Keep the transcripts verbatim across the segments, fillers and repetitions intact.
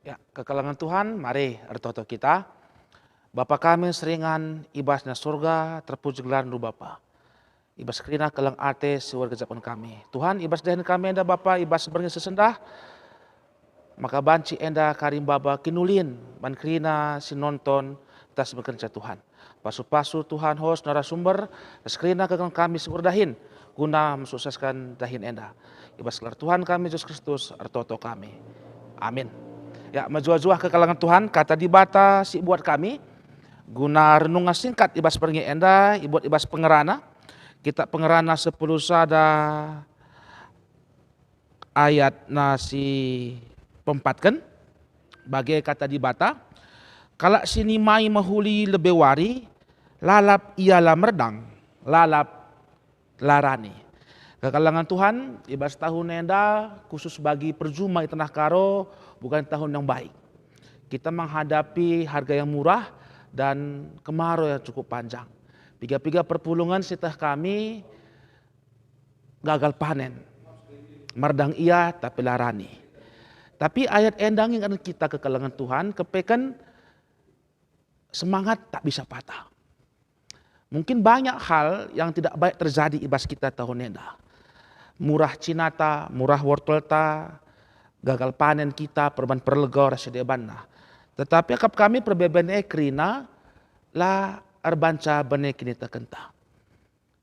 Ya, kekelengen Tuhan, mari ertoto kita. Bapa kami si ringan i bas nina Surga, terpuji gelarNdu Bapa. I bas kerina keleng ate si ergejapken kami. Tuhan, i bas dahin kami enda Bapa, i bas berngi si sendah, maka banci enda kari maba kinulin man kerina si nonton ntah si mekenca Tuhan. Pasu-pasu Tuhan host narasumber, ras kerina kekelengen kami si erdahin, guna mensuksesken dahin enda. I bas gelar Tuhan kami, Jesus Kristus, ertoto kami. Amin. Ya, mejuah-juah kekelengen Tuhan, kata Dibata si buat kami, guna renungan singkat i bas berngi enda, ibuat i bas Pengerana, kitab Pengerana sepuluh sada ayatna si peempatken, bage kata Dibata, "Kalak si nimai mehuli lebe wari, lalap ia la merdang, lalap la rani." Kekelengen Tuhan, i bas tahun enda, khusus bagi perjuma i Tanah Karo, bukan tahun yang baik. Kita menghadapi harga yang murah dan kemarau yang cukup panjang. Piga-piga perpulungen si teh kami gagal panen. Merdang ia, tapi la rani. Tapi ayat enda ngingetken kita kekelengen Tuhan, kepeken semangat tak bisa patah. Mungkin banyak hal yang tidak baik terjadi i bas kita tahun enda. Murah cinata, murah wortelta, gagal panen kita, perban perlego ras si debanna. Tetapi akap kami perbeben e kerina la erbanca bene kinitekenta.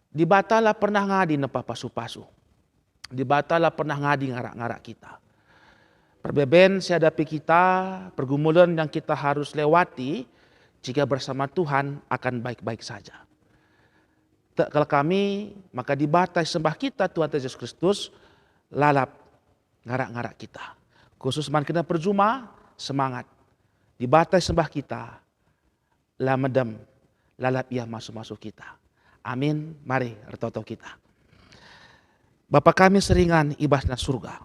Dibata la pernah ngadi nempa pasu-pasu. Dibata la pernah ngadi ngarak-ngarak kita. Perbeben si hadapi kita, pergumulen yang kita harus lewati, jika bersama Tuhan akan baik-baik saja. Tek kal kami, maka Dibata sembah kita, Tuhanta Jesus Kristus, lalap ngarak-ngarak kita. Khusus man kerina perjuma, semangat. Dibata sembah kita, la medem, lalap ia masu-masu kita. Amin. Mari ertoto kita. Bapa kami si ringan i bas nina Surga,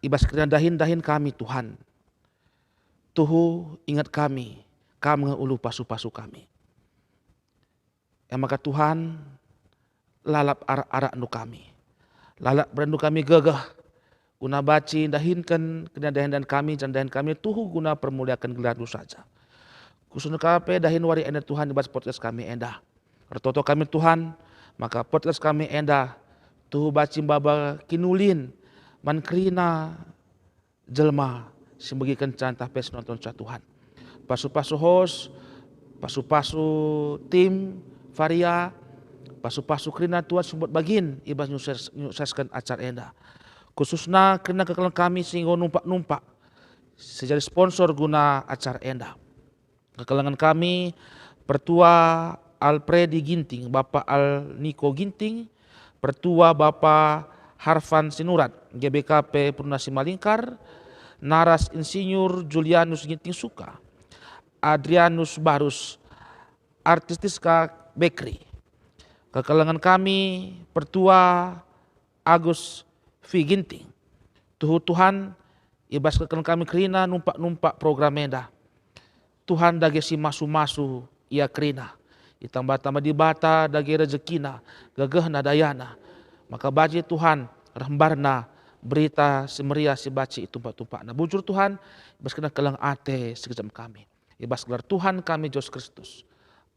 i bas kerina dahin-dahin kami, Tuhan, tuhu inget kami, Kam nge ulu pasu-pasu kami. E maka Tuhan, lalap arak-arakNdu kami. Lalap berendu kami gegeh, guna banci ndahinken kerina dahin-dahin kami, janah dahin kami tuhu guna permuliaken gelarNdu saja. Khususna ka pe dahin wari enda Tuhan i bas podcast kami enda. Ertoto kami Tuhan, maka podcast kami enda tuhu banci maba kinulin man kerina jelma si megikenca ntah pe si nontonca Tuhan. Pasu-pasu host, pasu-pasu tim Varia, pasu-pasu kerina Tuhan si mbuat bagin i bas nyukses-, nyuksesken acara enda. Khususna kerina kekelengen kami si enggo numpak-numpak, si jadi sponsor guna acara enda. Kekelengen kami, Pertua Alpredi Ginting, Bapa Al Niko Ginting, Pertua Bapa Harfan Sinurat, G B K P Purna Simalingkar, Naras Insinyur Julianus Ginting Suka, Adrianus Barus, Artistiska Bakery. Kekelengen kami, Pertua Agus V Ginting. Tuhu Tuhan, i bas kekelengen kami kerina numpak-numpak program enda. Tuhan dage si masu-masu ia kerina. Itambah-tambah Dibata dage rejekina, gegehna, dayana. Maka banci Tuhan reh mbarna berita si meriah si banci itumpak-tumpakna. Bujur Tuhan, i bas kerina keleng ate si kejam kami. I bas gelar Tuhan kami Jesus Kristus.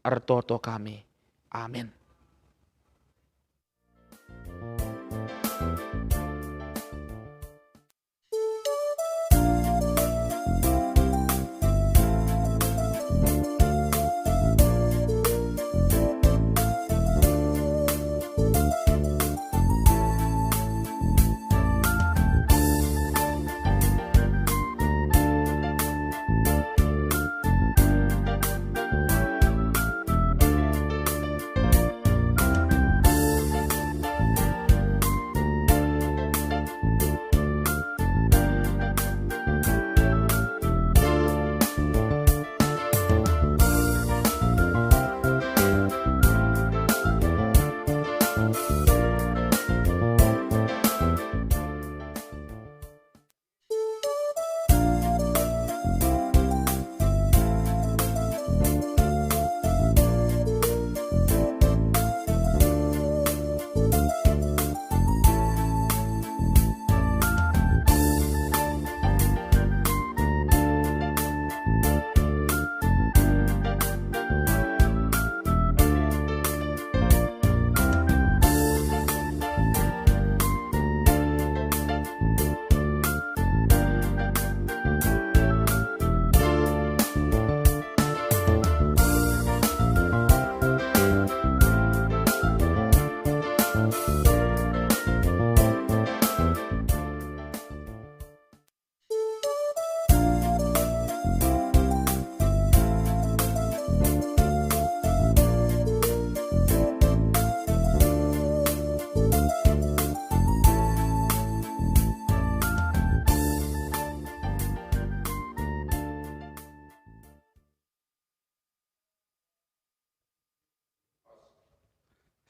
Ertoto kami. Amin.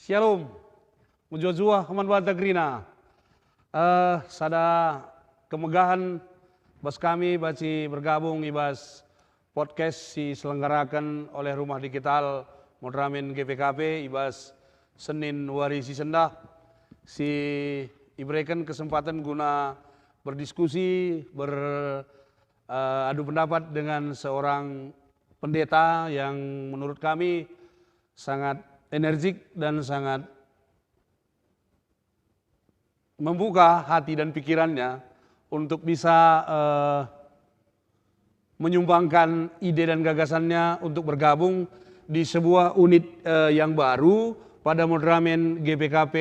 Shalom. Mejuah-juah man banta kerina. Eh, sada kemegahen bas kami banci bergabung i bas podcast si selenggaraken oleh Rumah Digital Moderamen G P K P i bas Senin wari si sendah, si ibereken kesempatan guna berdiskusi, ber, eh, adu pendapat dengan seorang pendeta yang menurut kami sangat energik dan sangat membuka hati dan pikirannya untuk bisa, eh, menyumbangkan ide dan gagasannya untuk bergabung di sebuah unit, eh, yang baru pada Moderamen G P K P,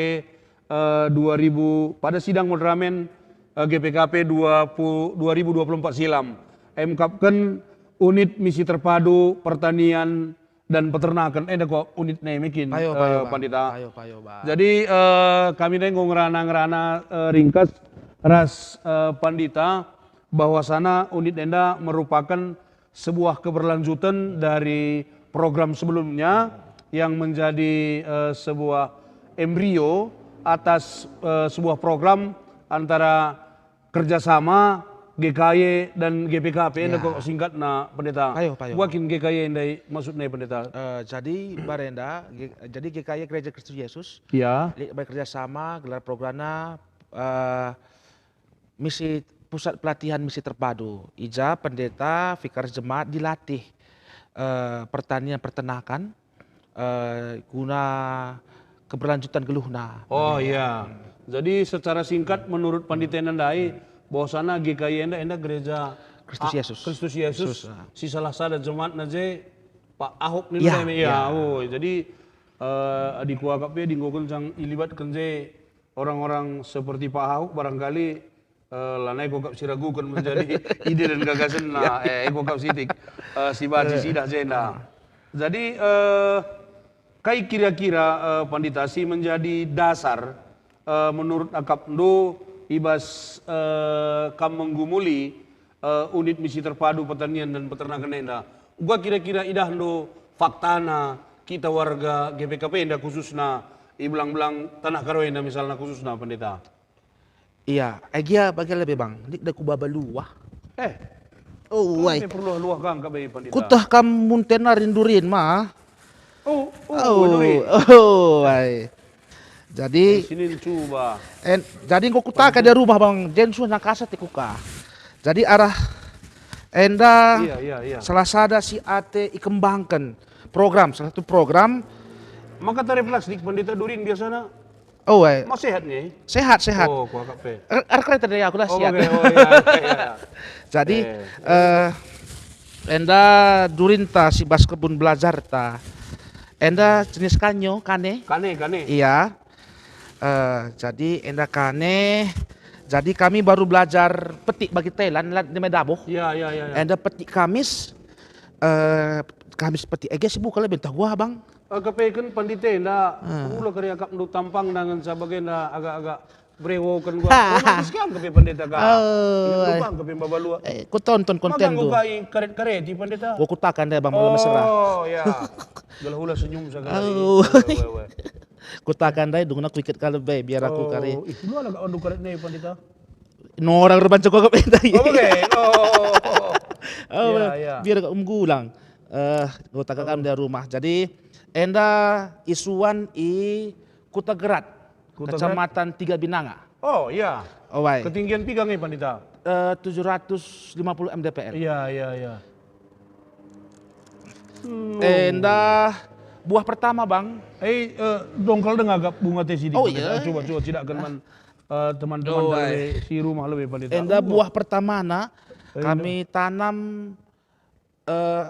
eh, dua ribu, pada sidang Moderamen, eh, G P K P dua puluh, dua ribu dua puluh empat silam. Emkapken Unit Misi Terpadu Pertanian dan Peternakan, enda kok unit nai mekin, Payo, eh, payo, Bang. Pandita. Payo, payo, Bang. Jadi, eh, kami nai enggo ngerana-ngerana, eh, ringkas ras, eh, Pandita bahwasana unit enda merupakan sebuah keberlanjutan dari program sebelumnya yang menjadi, eh, sebuah embrio atas, eh, sebuah program antara kerjasama G K Y dan G P K P, enda Ya. kok singkatna, Pendeta. Payo, payo. Wakin G K Y ndai maksudna, Pendeta? Eh, jadi, Barenda, G-, jadi G K Y Gereja Kristus Yesus, Ya. li-, bekerja sama, gelar programna, eh, misi, pusat pelatihan misi terpadu. I ja pendeta, vikaris jemaat dilatih, eh, pertanian, peternakan, eh, guna keberlanjutan geluhna. Oh, iya. Jadi secara singkat, menurut Pandita enda ndai, bahwasana G K Y enda, enda gereja Kristus A-, Yesus. Kristus Yesus, Yesus, ah. si salah sada jemaatna je Pak Ahok ni Iya, ndai, iya. iya. Oh, jadi, eh, adi kuakap pe, adi enggo kencang ilibatken je orang-orang seperti Pak Ahok, barangkali, eh, lanai kuakap siraguken menjadi ide dan gagasenna, Ya. eh, kuakap sitik, eh, si banci Eh. sidah jenda. Ah. Jadi, eh, kai kira-kira, eh, Pandita, si menjadi dasar, eh, menurut akapndu i bas, eh, kam menggumuli, eh, unit misi terpadu pertanian dan peternakan enda? Uga kira-kira idahndu faktana kita warga G P K P enda khususna i belang-belang Tanah Karo enda misalna khususna, Pendeta? Iya, eh, gia bage lebe, Bang. Lit da ku baba luah. Eh, Oh, kan wai. pe perlu luah kang ka be, Pandita. Kutah kam munten arin durin ma. Oh, oh, Oh, durin. oh, wai. Jadi, Eh, sinin cuba. en, jadi enggo kutaka dia rumah, Bang. Jen suah nangkasa te kuka. Jadi arah enda Iya, iya, iya. salah sada si ate ikembangken program, salah satu program. Maka tariflah sitik, Pendeta, durin biasana. Oh, eh. Mas sehat nge? Sehat, sehat. Oh, kuakap pe. Er, er kereta dari aku lah Oh, sihat. oke. Oh, iya, iya, iya. Jadi, Eh. eh, enda durinta si bas kebun belajarta. Enda jenis kanyo, kane. Kane, kane. Iya. Eh, jadi enda kane. Jadi kami baru belajar petik bagi Thailand, la, di Medaboh. Iya, iya, iya, iya. Enda petik Kamis, eh, Kamis petik. Ege si buka lebih tahu, Bang. Eh, kepeken Pandita enda, Ah. ula kari akapndu tampang nangen sabagenda agak-agak berewoken gua. Romantis kan kepe Pandita ka? Oh, Inget ai. Bang kepe baba luah. Eh, kutonton Maka konten enggo tu. kai karet-kareti, Pandita? Gua kutakan deh, Bang, malam mesra. Oh, ya. Gelah ula senyum sagala Oh. ini. Weh, weh, weh. Kutakan deh, dungna kuiket ka lebe, biar aku Oh, kari. ih, lu ala gak ondu karet nih, Pandita? No orang reban cekok kepe tadi. Oh, oke. Oh. Oh, Ya, ya. biar gak umgulang. Eh, gua tagakan Oh. dari rumah. Jadi, enda isuan i Kuta Gerat, Kuta Gerat? Kecamatan Tiga Binanga. Oh, iya. Oh, wai. Ketinggian piga nge, Pandita? Eh, tujuh ratus lima puluh M D P L. Iya, iya, iya. Hmm. Enda buah pertama, Bang. Eh, eh, dongkel denga agak bunga teh sidik, Oh, Pandita. iya. Coba, coba, tidak akan Ah. man, eh, teman-teman Oh, dari wai. si rumah lebih, Pandita. Enda Oh. buah pertama, nak. Eh, Kami tanam Eh,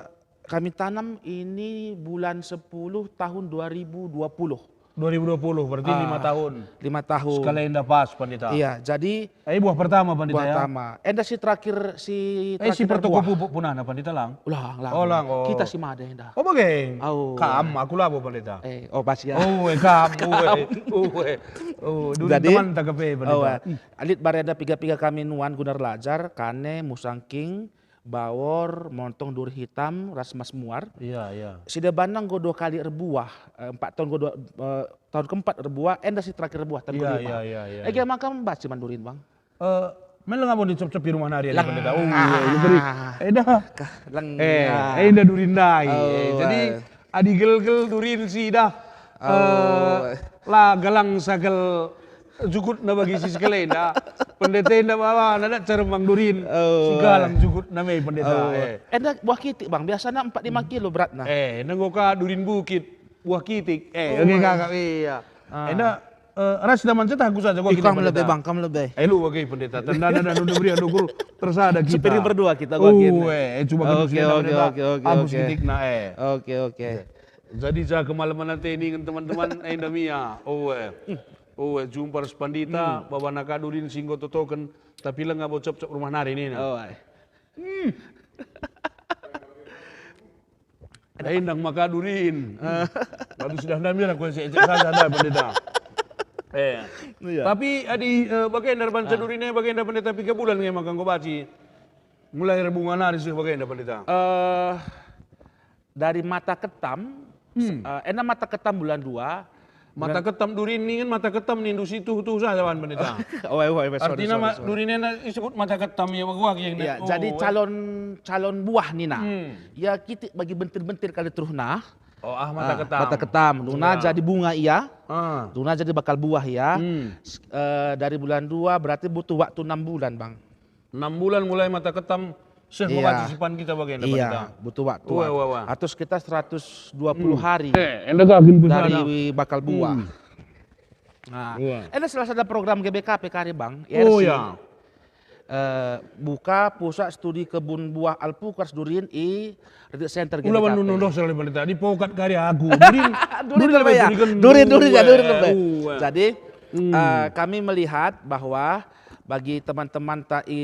kami tanam ini bulan sepuluh tahun dua ribu dua puluh. Dua ribu dua puluh, berarti Ah, lima tahun. lima tahun. Sekali enda pas, Pandita. Iya, jadi Eh, buah pertama, Pandita, buah ya? pertama. Enda si terakhir, si Eh, si terakhir pertoko buah. pupuk punana, Pandita, lang? Ulang, lang. Oh, lang, oh. Kita si made enda. Oh, bage? Au. Kam, aku labo, Pandita. Eh, oh, pas ya. Oh, eh, kam, oh, eh. Kam. Oh, eh. Oh, duri Jadi, teman tak kepe, Pandita. oh, eh. Hmm. Alit barenda piga-piga kami nuan guna erlajar, kane, musang king, Bawor, Montong, Duri Hitam, ras Mas Muar. Iya, iya. Si debanna enggo dua kali erbuah, eh, empat tahun enggo dua, eh, tahun keempat erbuah, enda si terakhir erbuah tahun Iya, dua ribu lima. Iya, iya, iya, Ege iya. Maka mbaci man durin, Bang. Eh, meleng apa dicep-cep di rumah nari, Leng. Pendeta? Oh, iya, iya, beri. Eh, dah. Kah, leng. Eh, Ah. Eh, indah durin ndai. Oh, Eh, jadi, eh. Adi gel-gel durin si dah. Oh. Eh, la galang sagel jukutna bagi si sekelenda. Pendeta enda baba, nada ceremang durin. Oh. Si galang jukutna me pendeta, Oh. Eh. Enda buah kitik, Bang. Biasana empat lima kilo beratna. Eh, nenggo ka durin bukit, buah kitik. Eh, Oh, oke, iya. Kakak, iya. Ah. Enda, eh, ras daman cetah ku saja, gua Ih, kitik kam pendeta. Lebe, Bang, kam lebe. Eh, lu bagi pendeta. Tendana dan udah beri aduh guru. Tersada kita. Sepiring berdua kita, gua Oh, kitik. Eh, coba Oke, kita oke, pendeta. Oke, oke, Agus oke. Kitikna, eh. Oke, oke. Jadi ja kemalemen ate ningen teman-teman, eh, enda mia. Oh, eh. Oh, eh, jumpa ras pandita, Hmm. babana ka durin si enggo totoken, tapi lenga bo cep-cep rumah nari nina. Oh, ai. Hmm. Endang maka durin. Tapi sudah ndai mira ku ecek-ecek saja ndai, pendeta. Eh. Iya. Tapi adi, eh, bagenda banca Ah. durin e, bagenda pendeta piga bulan nge maka enggo baci? Mulai erbunga nari seh bagenda, pendeta. Eh, dari mata ketam, Hmm. se-, eh, ena mata ketam bulan dua, Mata bulan ketam durin ningen mata ketam nindu si tuhu-tuhu saja, wan, pendeta. Oh, eh, oh, eh, sorry, Artina sorry, ma-, sorry. Durin ena isebut mata ketam, ya, wagi-wagi yang Iya, ne-, jadi oh, eh. calon, calon buah nina. Hmm. Ya, kitik bagi bentir-bentir kali teruhna. Oh, ah, mata Ah, ketam. Mata ketam. Duna Ya. jadi bunga ia. Ah. Duna jadi bakal buah ia. Hmm. S-, eh, dari bulan dua berarti butuh waktu enam bulan, Bang. Enam bulan mulai mata ketam seh Iya. Membaca sipan kita bagenda, Iya, pendeta. Butuh waktu. Wah, wah, wah. Atau sekitar seratus dua puluh Hmm. hari Eh, enda gagin pusana. Dari bakal buah. Hmm. Nah, Wah. Enda salah satu program G B K P kari, Bang, Oh, R C. Ya. Eh, buka pusat studi kebun buah alpukat durin i Retik Center Ula G B K P. Bandu nunduh sekali, pendeta. Di pokat kari aku. Durin, Durin durin lebih ya? Durin, durin ya, durin lebih. Wah. Jadi, Hmm. eh, kami melihat bahwa bagi teman-teman ta i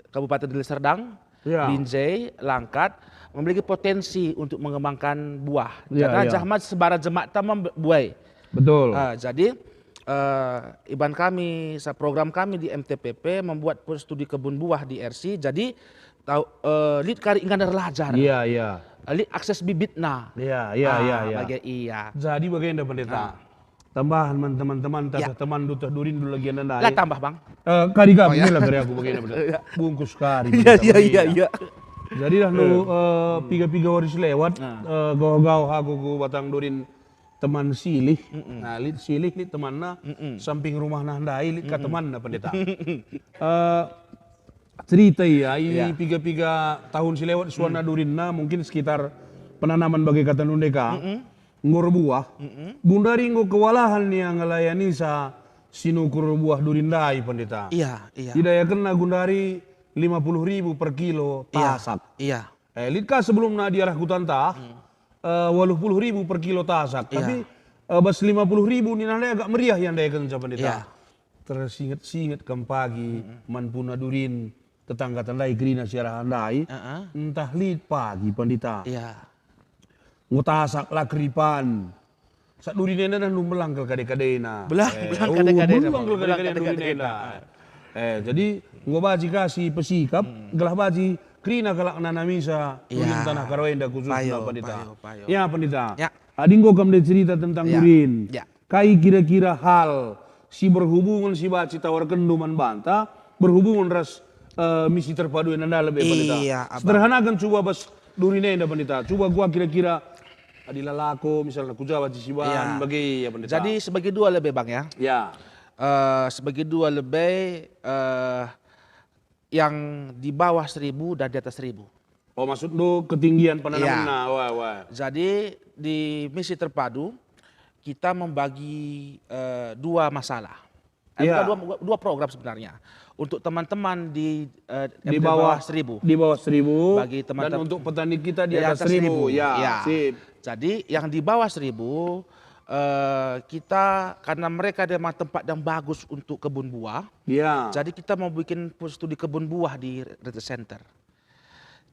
Kabupaten Deli Serdang, Ya. Binjai, Langkat, memiliki potensi untuk mengembangkan buah. Ya, Karena ya. Jahmat sebaran jemak tamam buai. Betul. Ah, jadi, eh, iban kami, sa-, program kami di M T P P membuat pus-, studi kebun buah di R C. Jadi, tau, eh, lit kari ingan erlajar. Iya, iya. Lit akses bibitna. Iya, iya, Ah, iya, iya. Bage, iya. Jadi bagenda, pendeta. Ah. Tambahan man teman-teman, Ya. Tah teman dutah durin dulu lagi enda ndai. La tambah, Bang. Eh, kari kami Oh, ya. Lah kari aku bagenda, pendeta. Ya. Bungkus kari, Iya, pendeta, iya, bagenda. Iya, iya. Jadi dah lu, Eh. eh, piga-piga wari selewat, Nah. eh, gawah-gawah aku ku batang durin teman silih. Mm-mm. Nah, lit silih, lit temanna, Mm-mm. Samping rumahna ndai, lit ka Mm-mm. Temanna, pendeta. Eh, cerita ia, i Iya. Piga-piga tahun si lewat suana Mm. Durinna, mungkin sekitar penanaman bage kata nunde ka. Mm-mm. Enggo erbuah. Mm-mm. Gundari enggo kewalahan ia ngelayanisa si nukur buah durin ndai, pendeta. Iya, iya. Idayakenna gundari lima puluh ribu per kilo Iya, tasak. Iya. Eh, lit ka sebelumna diarah ku tantah, Hmm. eh, waluh puluh ribu per kilo tasak. Iya. Tapi, eh, bas lima puluh ribu nina ndai agak meriah ia ndayakenca, pendeta. Iya. Tersinget-singet kam pagi, Mm-mm. Man puna durin, tetangga tandai kerina si arah ndai, Heeh. Ntah lit pagi, pendeta. Iya. Enggo tasak la keripan. Sak durin enda ndu mbelang kal kade-kadena. Belang, Eh, belang oh, kade-kadena, belang kal belang kade-kadena durin kade-kadena. Enda. Eh, jadi enggo baji ka si pesikap, Hmm. Gelah baji kerina kalak nanamisa Iya. Durin tanah Karo enda khususna, Payo, pendeta. Payo, payo. Ya, pendeta. Ya. Adi enggo kam ndai cerita tentang Ya. Durin. Ya. Kai kira-kira hal si berhubungen si banci tawarkenndu man banta berhubungen ras, eh, misi terpadu enda lebe, pendeta? Iya, Abang. Sederhanaken cuba bas durin enda, pendeta. Cuba gua kira-kira adi la lako misalna ku Jawa, Jisiban, Iya. Bage, ya, pendeta. Jadi sebagi dua lebe, Bang, ya. Ya. Eh, sebagi dua lebe, eh, yang di bawah seribu dan di atas seribu. Oh, maksudndu ketinggian penanamanna? Iya. Wah, wah. Jadi, di misi terpadu, kita membagi, eh, dua masalah. Eh, Iya. Bukan dua, dua program sebenarnya. Untuk teman-teman di, eh, Di M T bawah, bawah seribu. Di bawah seribu. Bagi teman-teman Dan untuk petani kita di di atas atas seribu. Seribu. Ya, Iya. Sip. Jadi, yang di bawah seribu, eh, kita, karena mereka memang tempat yang bagus untuk kebun buah, Iya. Jadi kita mau bikin pus-, studi kebun buah di Retail Center.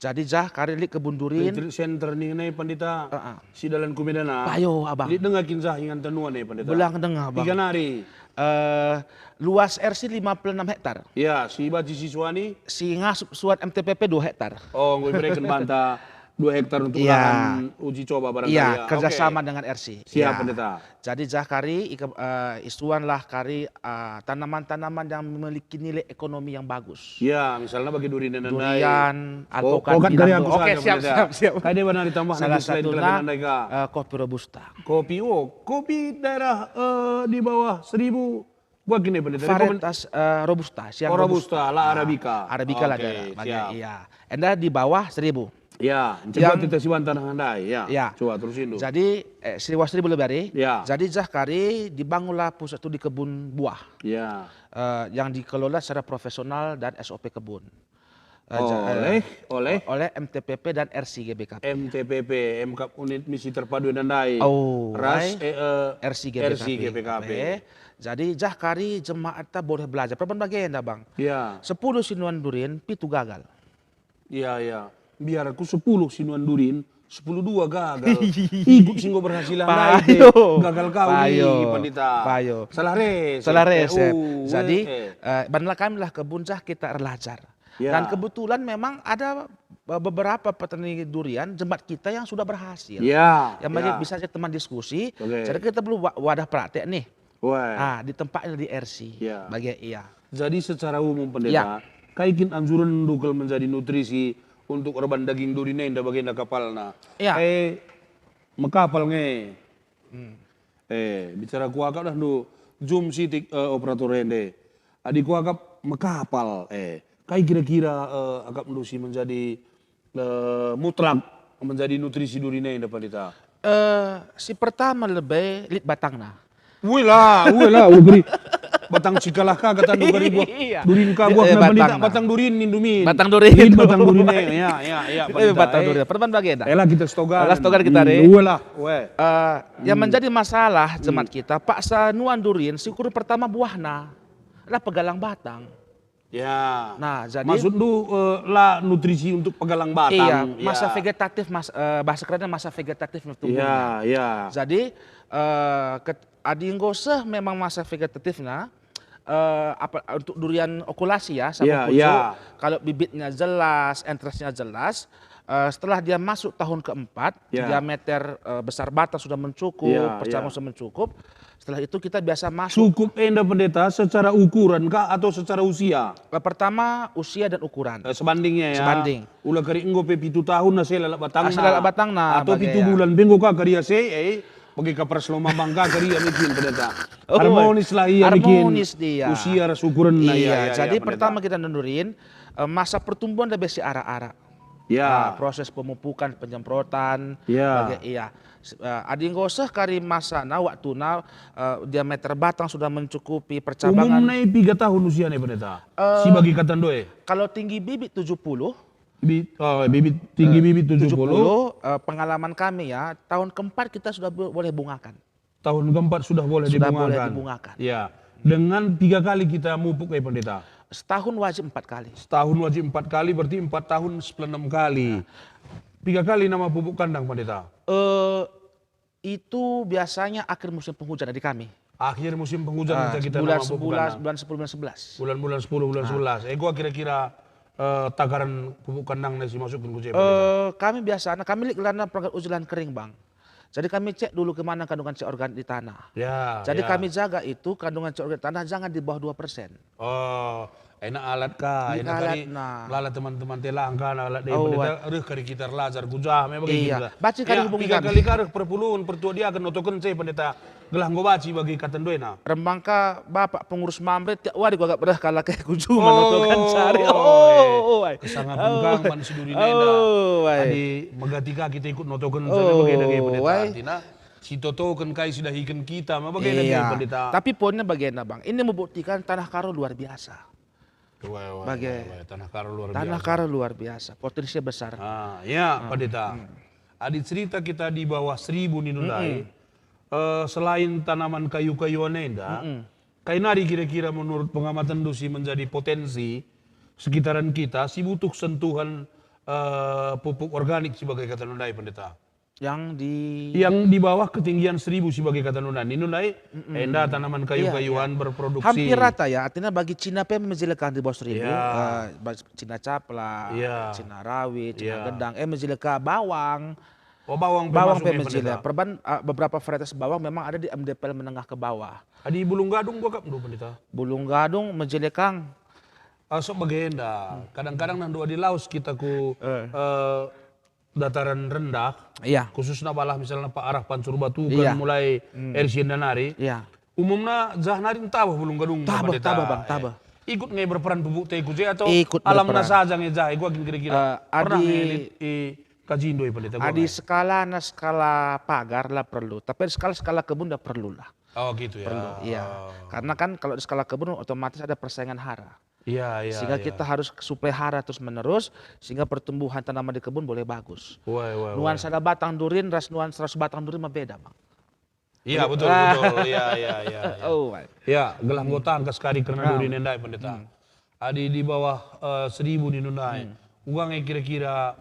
Jadi jah kari lit kebun durin. Retreat center ning nai, Pandita. Heeh. Si dalan ku Medan, ah. Payo, Abang. Lit denga kin jah ingan tenua nai, Pandita? Belang denga, Abang. Piga nari? Eh, luas R C lima puluh enam hektar. Ya, si banci si suani? Si ngasup suan M T P P dua hektar. Oh, enggo ibereken banta dua hektar untuk, iya, lahan uji coba barangkali, iya, ya. Kerjasama, oke, dengan R C. Siap, ya, Pendeta. Jadi jah kari ike-, eh, isuanlah kari, eh, tanaman-tanaman yang memiliki nilai ekonomi yang bagus. Ya, misalnya bagi durian dan lain-lain. Durian, oh, alpukat, kokot dari aku, oke, saja, siap, Pendeta. Siap, siap. Kai deba nari tambah nanti selain satunya, kelebihan anda, Ika? Eh, kopi robusta. Kopi, oh, kopi daerah, eh, di bawah seribu. Buat gini, Pendeta. Varietas, eh, robusta, siang, oh, robusta, robusta. La, ah, arabica. Arabica lah, oke, ada, bagi, siap, iya. Enda di bawah seribu. Ya, yang coba kita siwan tanah ndai, ya. Ya. Coba terusin dulu. Jadi, eh, seribu, seribu lebih hari. Ya. Jadi jah kari dibangunlah pusat studi kebun buah. Ya. Eh, yang dikelola secara profesional dan S O P kebun. Eh, ja-, eh, oleh, oleh? Oleh M T P P dan R C G B K P. M T P P, M K P, Unit Misi Terpadu Enda Ndai. Oh, ras, eh, eh, R C G B K P. R C G B K P. Jadi jah kari jemaat ta boleh belajar. Perban bagenda, Bang. Ya. Sepuluh sinuan durin, pitu gagal. Iya, iya. Biar aku sepuluh sinuan durin, sepuluh dua gagal. Ikut si enggo berhasil lah, payo, ndai pe. Gagal kau ni, payo, Pandita. Payo. Salah resep. Salah resep. Eh, uh, jadi, eh, eh, banlah kami lah kebun jah kita erlajar. Ya. Dan kebetulan memang ada be-, beberapa petani durian jemaat kita yang sudah berhasil. Ya, yang bagi, ya, bisa saja teman diskusi. Oke. Jadi kita perlu wa-, wadah praktek nih. Wah. Ah, di tempatnya di R C. Ya. Bagi, iya. Jadi secara umum, Pendeta, ya, kai kin anjuren ndukel menjadi nutrisi untuk erban daging duri nenda bagenda kapalna? Ya. Eh, mekapal nge. Hmm. Eh, bicara kuakap dah ndu, jum sitik, eh, operator ende. Adi kuakap mekapal, eh, kai kira-kira, eh, akapndu si menjadi, eh, mutlak menjadi nutrisi duri nenda, Pandita? Eh, si pertama lebe lit batangna. Weh lah, weh lah, weh beri. Batang cikalah ka kata ndu kari buah. Iya. Durin ka buah, eh, na Pandita, batangna. Batang durin nindu min. Batang durin. Lit batang durin, eh, ya, ya, ya, eh, Pandita, batang durin. Perban bagenda. Elah kita stogan. Elah stogan kita, Ri. Weh lah, weh. Eh, yang menjadi masalah jemaat kita, paksa nuan durin, si ukur pertama buahna. Lah pegalang batang. Ya. Nah, jadi maksudndu, eh, la nutrisi untuk pegalang batang, iya, ya. Masa vegetatif, mas-, eh, bahasa kerennya masa vegetatif tubuhnya. Ya, ya. Jadi, eh, ket-, adi enggo seh memang masa vegetatifnya, eh, apa, untuk durian okulasi ya, sama, ya, pucuk, ya, kalau bibitnya jelas, entrasnya jelas, eh, setelah dia masuk tahun keempat, ya, diameter, eh, besar batang sudah mencukup, ya, percabang, ya, sudah mencukup, setelah itu kita biasa masuk. Cukup enda, Pendeta, secara ukuran kah atau secara usia? Eh, pertama, usia dan ukuran. Eh, sebandingnya ya. Sebanding. Ula kari enggo pe pitu tahun asa lalap batangna. Asa lalap batangna, atau bage pitu ya. Bulan pe enggo ka kari asa, eh, bage ka pers lomambang ka kari ia mungkin, Pendeta. Oh, harmonis lah ia mungkin. Harmonis dia. Usia ras ukuranna, iya, ya, ya, jadi ya, Pendeta. Pertama kita nandurin, eh, masa pertumbuhan lebih si arak-arak. Ya. Nah, proses pemupukan, penyemprotan, ya, bage, iya. S-, eh, adi enggo seh kari masana, waktuna, eh, diameter batang sudah mencukupi percabangan. Umumna i piga tahun usiana, Pendeta? Eh, si bagi kata ndoe? Kalau tinggi bibit tujuh puluh. Bi-, oh, bibit, tinggi, eh, bibit tujuh puluh. Tujuh puluh, eh, pengalaman kami ya, tahun keempat kita sudah bo-, boleh bungakan. Tahun keempat sudah boleh dibungakan. Sudah boleh dibungakan. Ya. Dengan tiga kali kita mupuk, eh, Pendeta? Setahun wajib empat kali. Setahun wajib empat kali, berarti empat tahun sepuluh enam kali. Ya. Tiga kali nama pupuk kandang, Pendeta? Eh, itu biasanya akhir musim penghujan di kami. Akhir musim penghujan. Ah, kita bulan nama pupuk sebelas, kandang. Bulan sepuluh, bulan sebelas. Bulan-bulan sepuluh, bulan sebelas. Eh, gua kira-kira, eh, takaran pupuk kandang si masukin ku je, Pendeta? Eh, kami biasanya, kami lit gelarna program uji lahan kering, Bang. Jadi kami cek dulu kemana kandungan cairan organik di tanah. Ya, ya. Jadi kami jaga itu kandungan cairan organik di tanah jangan di bawah dua persen. Oh, enak alat ka, enak kari alat, nah. Lala teman-teman telang ka, alat deh, oh, Pendeta, reh kari kita erlajar ku jah, me bagi kita. Iya. Baca kari, ya, hubungi kami. Tiga kali ka reh perpulungen, pertua diaken notoken ce, Pendeta. Gelah enggo baci bagi kata ndoena. Rembang ka Bapak pengurus Mamre, tiap wari kuakap reh kalak e ku juma notoken cari. Oh, oh, ai. Kesangapen kang man si duri nenda. Oh, ai. Adi megati ka kita ikut notoken, oh, bage dage, Pendeta. Ai. Artina, si totoken kai si dahiken kita, ma bage dage, iya, Pendeta. Tapi poinnya bagenda, Bang. Ini membuktikan Tanah Karo luar biasa. Wah, wah, bage. Wah, wah, Tanah Karo luar biasa. Tanah Karo luar biasa, potensinya besar. Ah, ya, ah, Pendeta. Hmm. Adi cerita kita di bawah seribu nindu ndai, eh, selain tanaman kayu-kayuan enda, mm-mm, kai nari kira-kira menurut pengamatenndu si menjadi potensi sekitaran kita, si butuh sentuhan, eh, pupuk organik si bage kata ndai, Pendeta. Yang di Yang di bawah ketinggian seribu si bage kata ndai. Nindu ndai, Mm-mm. enda tanaman Iya, kayu-kayuan iya. berproduksi. Hampir rata ya, artinya bagi Cina pe mejile ka di bawah seribu, Iya. eh, bas-, Cina capla, Iya. Cina rawit, Cina Iya. gedang, eh, mejile ka bawang. Oh, bawang pe Bawang masuk pe ya, mejile. Pendeta? Perban, eh, beberapa varietas bawang memang ada di M D P L menengah ke bawah. Adi bulung gadung gua kap ndu, Pendeta? Bulung gadung mejile kang. Ah, sok bagenda. Hmm. Kadang-kadang nandu adi laus kita ku, Eh. eh, dataran rendah, Iya. khususna balah misalna pa arah Pancur Batu kan Iya. mulai Hmm. Ersienda nari. Iya. Umumna jah nari ntabeh bulung gadung Tabeh, Pendeta. tabeh, Bang, Eh. tabeh. Ikut nge berperan pupuk teh ku je atau Ikut alamna berperan. saja nge jah, gua kin kira-kira. Eh, Pernah adi nge lit i kajindo i Pendeta gua Adi nge? Skalana skala pagar la perlu, tapi skala-skala kebun la perlu lah. Oh, gitu ya. Perlu, iya. Oh. Karena kan kalau di skala kebun otomatis ada persaingan hara. Iya, iya, Sehingga iya. kita harus suplai hara terus-menerus, sehingga pertumbuhan tanaman di kebun boleh bagus. Wah, wah, Nuan wah. sada batang durin ras nuan seratus batang durin mah beda, Bang. Iya, betul, Ah. betul. Iya, iya, iya, iya. Oh, wah. Ya, gelah Hmm. anggota angka sekali kerna Ah. durin ndai, Pendeta. Hmm. Adi di bawah, eh, seribu nindu ndai. Hmm. Uga nge kira-kira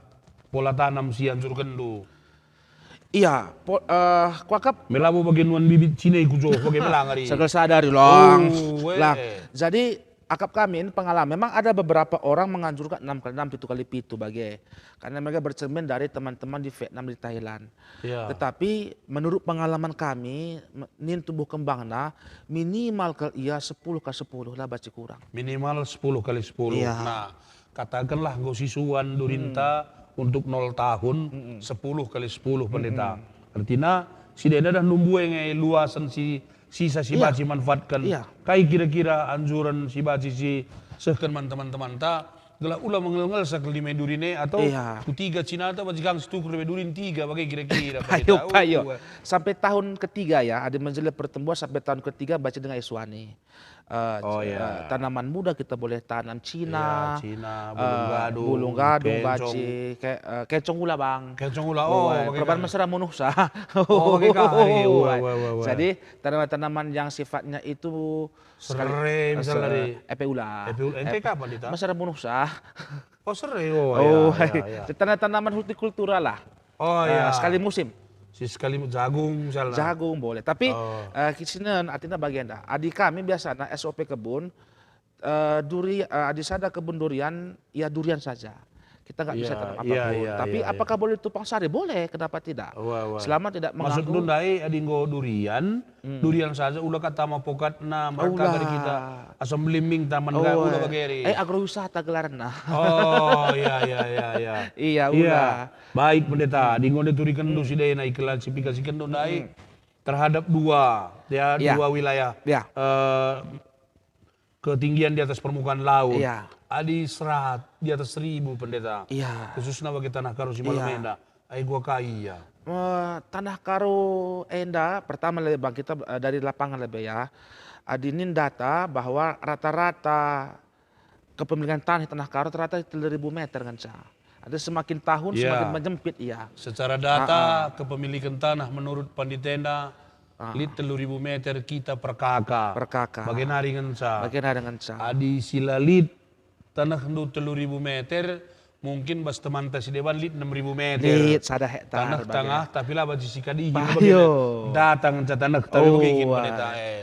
pola tanam si anjurkenndu. Iya, po-, eh, kuakap Me labo bage nuan bibit Cina i ku Johor, bage me lang ari. Segel sadari, lang. Oh, weh. Lang. Jadi, akap kami ini pengalaman. Memang ada beberapa orang menganjurkan enam kali enam, pitu kali pitu bage. Karena mereka bercermin dari teman-teman di Vietnam, di Thailand. Iya. Tetapi, menurut pengalaman kami, me-, nin tumbuh kembangna, minimal kal ia sepuluh kali sepuluh lah, banci kurang. Minimal sepuluh kali sepuluh. Iya. Nah, katakenlah enggo sisuan durinta Hmm. untuk nol tahun, Mm-mm. sepuluh kali sepuluh, Pendeta. Mm-mm. Artina, si enda dah numbue nge luasen si sisa si Iya. banci manfaatken. Iya. Kai kira-kira anjuren si banci si sehken man teman-temanta, gelah ula mengel-ngel sekel lima durin e atau Iya. ku tiga Cina atau banci kang situkur lebe durin tiga bage kira-kira, Payo, Pendeta. payo. Uh, Sampai tahun ketiga ya, ada menjelang pertumbuhan sampai tahun ketiga banci denga isuani. Eh, Oh, c-, iya. eh, tanaman muda kita boleh tanam Cina, Iya, Cina, eh, bulung gadung, bulung gadung, kencong. banci, ke-, eh, kencong ula, Bang. Kencong ula, oh, Oh, eh, bage perban kang. mesera munuh sah. Oh, bage kang. Iya, wah, wah, wah, wah. Jadi, tanaman-tanaman yang sifatnya itu sekali, Sere, eh, misalnya se-, dari epe ula. Epe ula. Ente Epe-, kapan, Dita? mesera munuh sah. Oh, sere. Oh, Oh, iya, iya, iya. tanaman-tanaman hortikultura lah. Oh, Eh, iya. sekali musim. Si sekali mu-, jagung misalnya. Jagung boleh. Tapi, Oh. eh, kisinen artinya bagenda. Adi kami biasana S O P kebun, eh, duri-, eh, adi sada kebun durian, ya durian saja. Kita nggak bisa Iya, tanam iya, apapun. iya, Tapi iya, iya. apakah boleh tumpang sari? Boleh, kenapa tidak? Wah, wah. Selama tidak Maksud mengganggu. Ndai, adi enggo durian, Hmm. durian saja ula ka tama pokatna, mereka Ula. dari kita. Asa melimbing taman Oh, ka, ula eh. bageri. Eh, agrowisata gelarna. Oh, iya, iya, iya, iya. Iya, Iya. ula. Baik, Pendeta. Di nggo turiken Hmm. si dena iklasifikasiken ndai Hmm. terhadap dua, ya, Iya. dua wilayah, Iya. eh, ketinggian di atas permukaan laut. Iya. Adi serat, di atas seribu, Pendeta. Iya. Khususna bagi Tanah Karo si malem Iya. enda. Ai gua kai, ya. Eh, Tanah Karo enda, pertama lebe bang kita, eh, dari lapangan lebe, ya. Adi nin data bahwa rata-rata kepemilikan tanah Tanah Karo rata-rata telu ribu meter ngenca. Ada semakin tahun Iya. semakin menyempit, ya. Secara data, Ah, ah. kepemilikan tanah menurut panditenda, Ah. lit telu ribu meter kita per K K. Per K K. Bage nari ngenca. Bage nari ngenca. Adi si la lit tanehndu telu ribu meter, mungkin bas temanta si deban lit enam ribu meter. Lit sada hektar Tanah bage. tangah, tapi la banci sikadihi, Bah, bage yo. datang ngenca taneh, tapi Oh, bage kin wah. Pendeta, eh.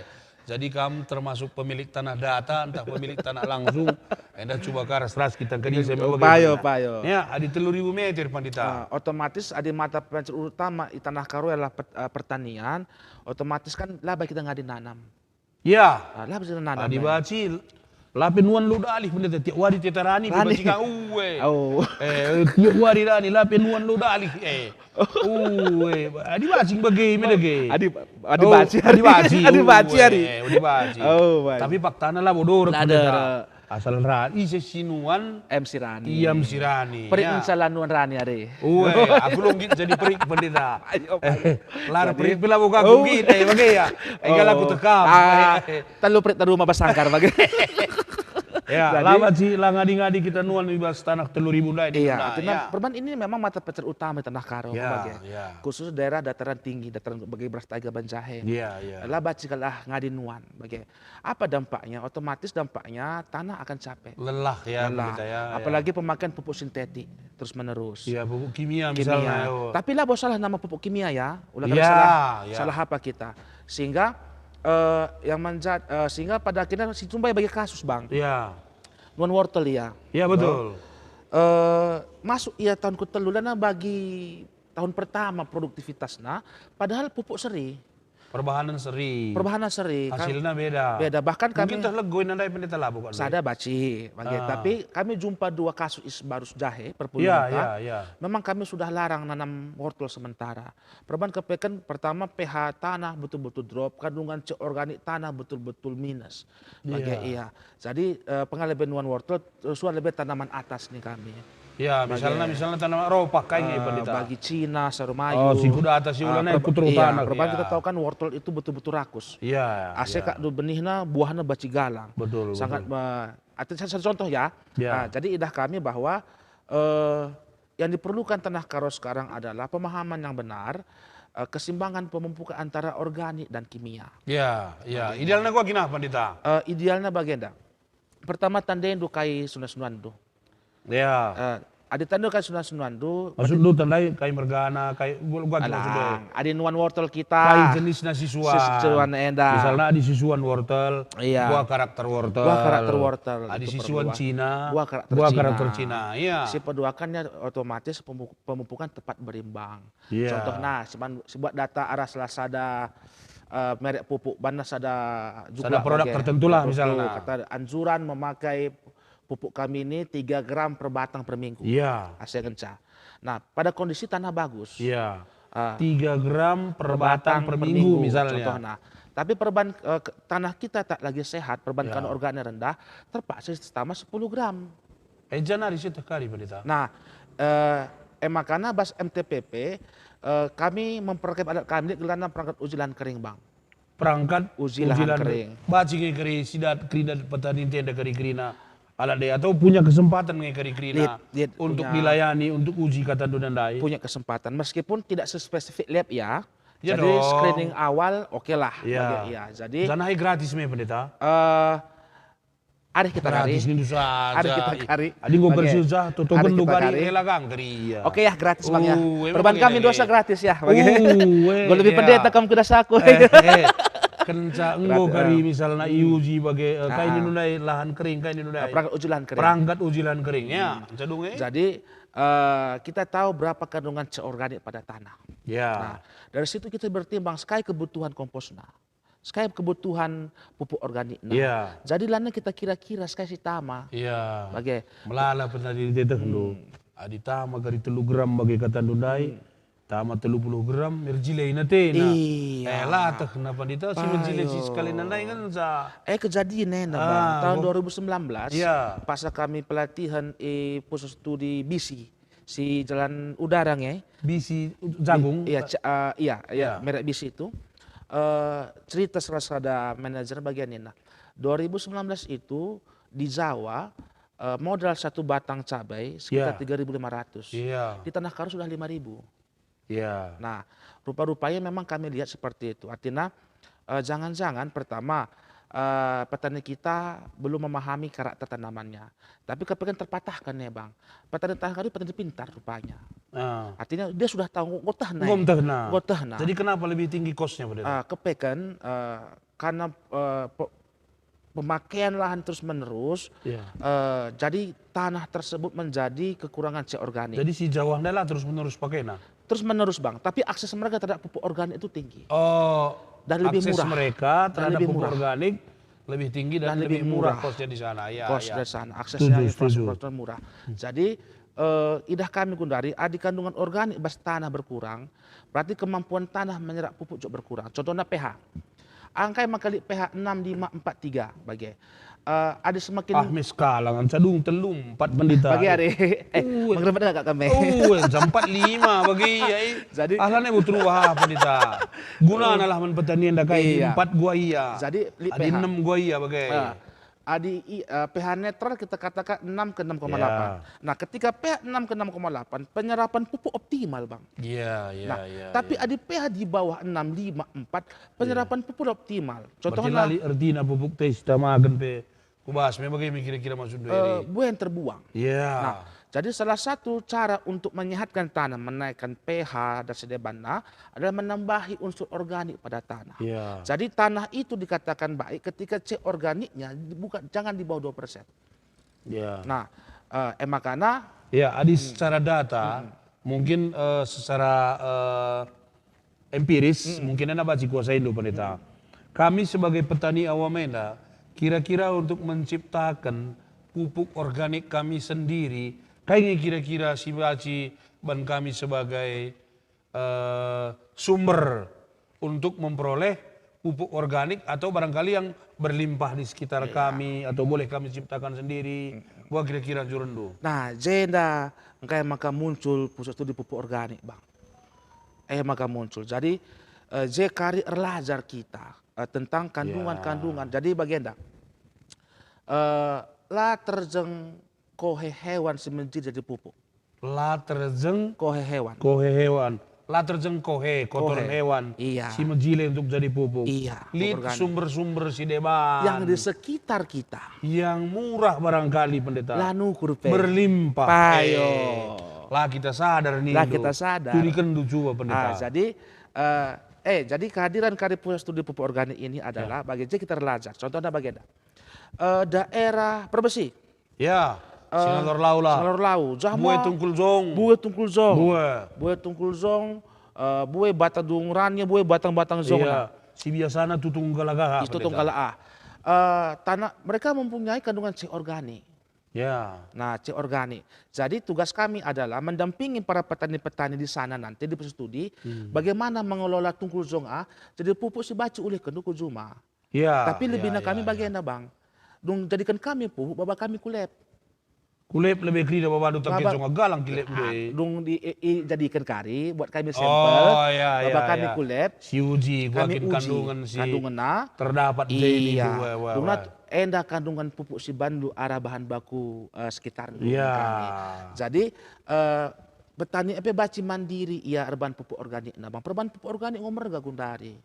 Jadi kam termasuk pemilik tanah data, entah pemilik tanah langsung, enda cuba ka ras-ras kita ngkeni sampe bage Payo, Pendeta. payo. Ya, adi telu ribu meter, Pandita. Ah, otomatis adi mata pencari utama i Tanah Karo adalah pet-, eh, pertanian, otomatis kan la banci kita ngadi nanam. Ya. Ah, la banci nanam, Adi eh. banci, la pe nuan lo dalih, Pendeta, tiap wari teta rani, Rani. banci ka, uwe. Oh. Eh, tiap wari rani, la pe nuan lo dalih, eh. Uwe, adi banci bage, me dage. Adi, adi Oh, banci adi hari. banci, Adi banci uwe, hari. adi banci. Oh, baik. Tapi faktana la bodor, La Pendeta. ada. Asal rani, ise si nuan, Em si rani. Ia em si rani, Perik ya. Insya Allah nuan rani ari. Uwe, aku lo nggit jadi perik, Pendeta. Ayo, Eh, Pak. lar Jadi perik pila buka Oh. aku nggit, eh, bage ya. Enggal aku Oh. tekam. Ah, Eh, eh. telu perik telu maba sangkar bage. Ya, jadi, la banci la ngadi-ngadi kita nuan i bas tanah telu ribu ndai di Iya, Sunda, artinya ya. Perban ini memang mata pencarian utama di Tanah Karo, Ya, bage. Ya. Khusus daerah dataran tinggi, dataran bage Beras Taiga, Banjahe. Iya, iya. La banci kal ah ngadi nuan, bage. Apa dampaknya? Otomatis dampaknya tanah akan capek. Lelah ya, Lelah. Kita ya, ya. Apalagi pemakaian pupuk sintetik terus menerus. Iya, pupuk kimia Kimia. misalnya, oh. Tapi labo salah nama pupuk kimia ya. Ulah kada Iya, salah, iya. salah apa kita. Sehingga, eh, yang menjad-, eh, sehingga pada akhirnya si tumbai bagi kasus, Bang. Iya. Nuan wortel ia. Iya, betul. Eh, masuk ia tahun ketelu, lana bagi tahun pertama produktivitasna, padahal pupuk seri. Perbahanan seri. Perbahanan seri, kan Hasilna beda. beda. Bahkan Mungkin kami teh lego inandai pendeta labo kan, Sada Be? baci, bage. Ah. Tapi kami jumpa dua kasus is barus jahe, Iya, perpulungen ta. iya, iya. Memang kami sudah larang nanam wortel sementara. Perban kepeken pertama pH tanah betul-betul drop, kandungan C organik tanah betul-betul minus. Bage Iya. iya. Jadi, eh, pengalaben nuan wortel, eh, suan lebe tanaman atas nih kami. Ya, Bage, misalnya, misalnya tanaman ropak, kai nge eh, pendeta? Bagi Cina, sarumayu, Oh, si kuda atas, si eh, ulana perba-, ikut terutama, iya, perban ya. kita tahu kan wortel itu betul-betul rakus. Iya, Ase iya. kak du benihna, buahna banci galang. Betul, Sangat betul. me-, artinya satu contoh ya. Ya. Ah, jadi idah kami bahwa, eh, yang diperlukan Tanah Karo sekarang adalah pemahaman yang benar, eh, keseimbangan pemupukan antara organik dan kimia. Ya, ya. Bage. Idealna gua gina, Pendeta? Eh, idealna bagenda. Pertama, tandaindu kai sunan-sunanndu. Ya. Eh, adi tandaindu kai sunan-sunanndu, Maksudndu tandai kai mergana, kai gua, gua maksudndu. Alang, adi nuan wortel kita, Kai jenisna sisuan. sisuan enda. Misalnya adi sisuan wortel, Iya. buah karakter wortel. Buah karakter wortel, Adi itu sisuan perbuah. Cina, Buah karakter buah Cina. karakter Cina, iya. Si peduakannya otomatis pemu-, pemupukan tepat berimbang. Iya. Contohna, seban-, sebuah data arah salah sada, eh, merek pupuk, banna sada juga Sada produk bage tertentu lah, tertentu. misalnya. Kata anjuran memakai pupuk kami ini tiga gram per batang per minggu. Iya. Ase ngenca. Nah, pada kondisi tanah bagus. Iya. Ah. Tiga gram per Per batang batang per per minggu, minggu, misalnya. contohna. Tapi perban, eh, ke-, tanah kita tak lagi sehat, perban Iya. kandungan organiknya rendah, terpaksa tambah sepuluh gram. Eja nari sieteh kari, Pendeta. Nah, eh, e makana bas M T P P, eh, kami memperlengkapi alat kami, gelarna perangkat uji lahan kering, Bang. Perangkat Uji uji lahan lahan kering. Banci nge kari sidat, keridat petani ntenda kari kerina alat daya, atau punya kesempatan nge kari kerina Lit, lit, untuk punya dilayani, untuk uji katandu nandai? Punya kesempatan, meskipun tidak sespesifik lab ya. Ya Jadi dong. screening awal, oke lah, Ya. bagi, ya. Jadi Janah gratis me, Pendeta? eh, Arih kita kari. Gratis nindu saja. Arih kita kari. Adi enggo Oke. bersih jah, tuh, tuh Arih gendu kita kari, kari. rela gang kari, iya. Oke ya, gratis, Bang, ya. Uh, emang Perban kami begini. dosa gratis ya, Bang, ya. Uh, eh, Enggo lebih iya. pendeta kam kuda saku. Eh, eh. Kenca enggo Gratis, kari eh. misalna Hmm. iuji bage, eh, kai Ah. nindu ndai lahan kering, kai nindu ndai. Perangkat uji lahan kering. Perangkat uji lahan kering, ya. Hmm. Cedung, eh. Jadi, eh, kita tahu berapa kandungan C organik pada tanah. Ya. Nah, dari situ kita bertimbang sekai kebutuhan komposna. Sekai kebutuhan pupuk organikna. Iya. Jadi lana kita kira-kira sekai si tama. Iya. Bage. Melala pernah di teteh lu. Hmm. Adi tama kari telu gram bage katandu ndai, Hmm. tama telu puluh gram, merjilai na tena. Iya. Eh, lateh kenapa dita si merjilai si Payo. sekali nandai kan sa. Eh, kejadian ena, Ah, Bang. Tahun gua dua ribu sembilan belas, Iya. pas kami pelatihan i pusat studi B C. Si jalan udara nge. B C jagung? I-, iya, ca-, eh, iya, iya, Ya. merek B C itu. Eh, cerita salah sada manajer bagian ini. Nah, dua ribu sembilan belas itu di Jawa, eh, modal satu batang cabai sekitar Ya. tiga ribu lima ratus. Iya. Di Tanah Karo sudah lima ribu. Iya. Nah, rupa-rupanya memang kami lihat seperti itu. Artinya, eh, jangan-jangan pertama, eh, petani kita belum memahami karakter tanamannya. Tapi kepeken terpatahkan ya, Bang. Petani Tanah Karo petani pintar rupanya. Ah. Artinya dia sudah tahu nggo tehna. Nggo tehna. Nggo tehna. Jadi kenapa lebih tinggi cost-nya, Pendeta? Ah, kepeken, eh, karena, eh, pe-, pemakaian lahan terus-menerus, Iya. eh, jadi tanah tersebut menjadi kekurangan C organik. Jadi si Jawa ndai lah terus-menerus pakainya? Terus-menerus, Bang. Tapi akses mereka terhadap pupuk organik itu tinggi. Oh, Dan lebih akses murah. mereka Dan terhadap lebih pupuk murah. organik lebih tinggi dan Dan lebih lebih murah murah. cost-nya di sana. Ya, Cost ya. dari sana, aksesnya Setuju, infrastruktur setuju. murah. Hmm. Jadi, eh, idah kami gundari, adi kandungan organik bas tanah berkurang, berarti kemampuan tanah menyerap pupuk juga berkurang. Contohnya pH. Angkai maka lit pH enam lima empat tiga bage. Eh, adi semakin Ah, mes kalangan cadung telum, empat, Pendeta. Bagi hari. Eh, Ue. Menggeremet enggak kami? Ue, jam empat lima bagi, ya, i. Jadi Ah, lane butuh wah, Pendeta. Gunana lah man petani enda kai di Iya. empat gua iya. Jadi, lit Adi pH. enam gua iya bage. Ah. adi i-, eh, pH netral kita katakan enam ke enam koma delapan. Ya. Nah, ketika pH enam ke enam koma delapan, penyerapan pupuk optimal, Bang. Iya, iya, Nah, iya, tapi iya. adi pH di bawah enam, lima, empat, Iya. penyerapan pupuk optimal. Berarti Contohnya, lali ertina pupuk teh sitamaken pe kubas me bage me kira-kira maksudndu, eh, Eri. buah yang terbuang. Iya. Nah, jadi salah satu cara untuk menyehatkan tanah, menaikkan pH dan sedebanna adalah menambahi unsur organik pada tanah. Iya. Jadi tanah itu dikatakan baik ketika C organiknya bukan, jangan di bawah dua persen. Iya. Nah, eh, emakana Ya, adi secara data, mungkin, eh, secara, eh, empiris, mungkin enda banci kuasaindu, Pendeta. Kami sebagai petani awam enda, kira-kira untuk menciptakan pupuk organik kami sendiri, kai nge kira-kira si banci ban kami sebagai, eh, sumber untuk memperoleh pupuk organik atau barangkali yang berlimpah di sekitar Iya. kami atau boleh kami ciptakan sendiri? Buah kira-kira jurenndu. Nah, jenda engkai maka muncul pusat studi pupuk organik, Bang. Eh, maka muncul. Jadi, eh, je kari erlajar kita, eh, tentang kandungan-kandungan. Ya. Jadi bagenda, eh, la terjeng kohe hewan si menjadi jadi pupuk. La terjeng Kohe hewan. kohe hewan. La terjeng kohe, kotoran Kohe. hewan. Iya. Si mejile untuk jadi pupuk. Iya, Lit pupuk organik. sumber-sumber si deban. Yang di sekitar kita. Yang murah barangkali, Pendeta. La nukur pe. Berlimpah. Payo. Eh, la kita sadar nih, La Ndu. kita sadar. Turikenndu cuba, Pendeta. Ah, jadi, eh, eh, jadi kehadiran kari pusat studi pupuk organik ini adalah Ya. bagi je kita belajar. Contohnya bagenda. Eh, daerah Perbesi. Ya, Eh, Sinalor Lau lah. Sinalor Lau, Jahma. Bue Tungkul Zong. Bue Tungkul Zong. Bue. Bue Tungkul Zong, eh, bue Batang Dung Rani, bue Batang-Batang Zong Iya, nah. si biasana Tutung Galagaha, Itu Pendeta. Tunggal A. Eh, tanah, mereka mempunyai kandungan C organik. Ya. Nah, C organik. Jadi tugas kami adalah mendampingi para petani-petani di sana nanti di pusat studi, Hmm. bagaimana mengelola Tungkul Zong A, jadi pupuk si banci ulihkenndu ku juma. Ya, Tapi ya, lebihna ya, kami ya. bagenda, Bang. Dung jadiken kami pupuk, baba kami ku lab. Ku lab lebe kerina babandu Baba tangke songa galang ki lab Ah, doi. dung di, i, i, jadiken kari, buat kami sampel, Oh, ya, baba ya, kami ya. ku lab, Siuji, kami kuakin uji kandungan si kandunganna. terdapat je ini Iya. tu, wah, wah, Dungna wah. enda kandungan pupuk si bandu arah bahan baku, eh, sekitarndu Iya. kami. Jadi, eh, petani epe banci mandiri ia erban pupuk organikna, Bang. Perban pupuk organik enggo merga gundari.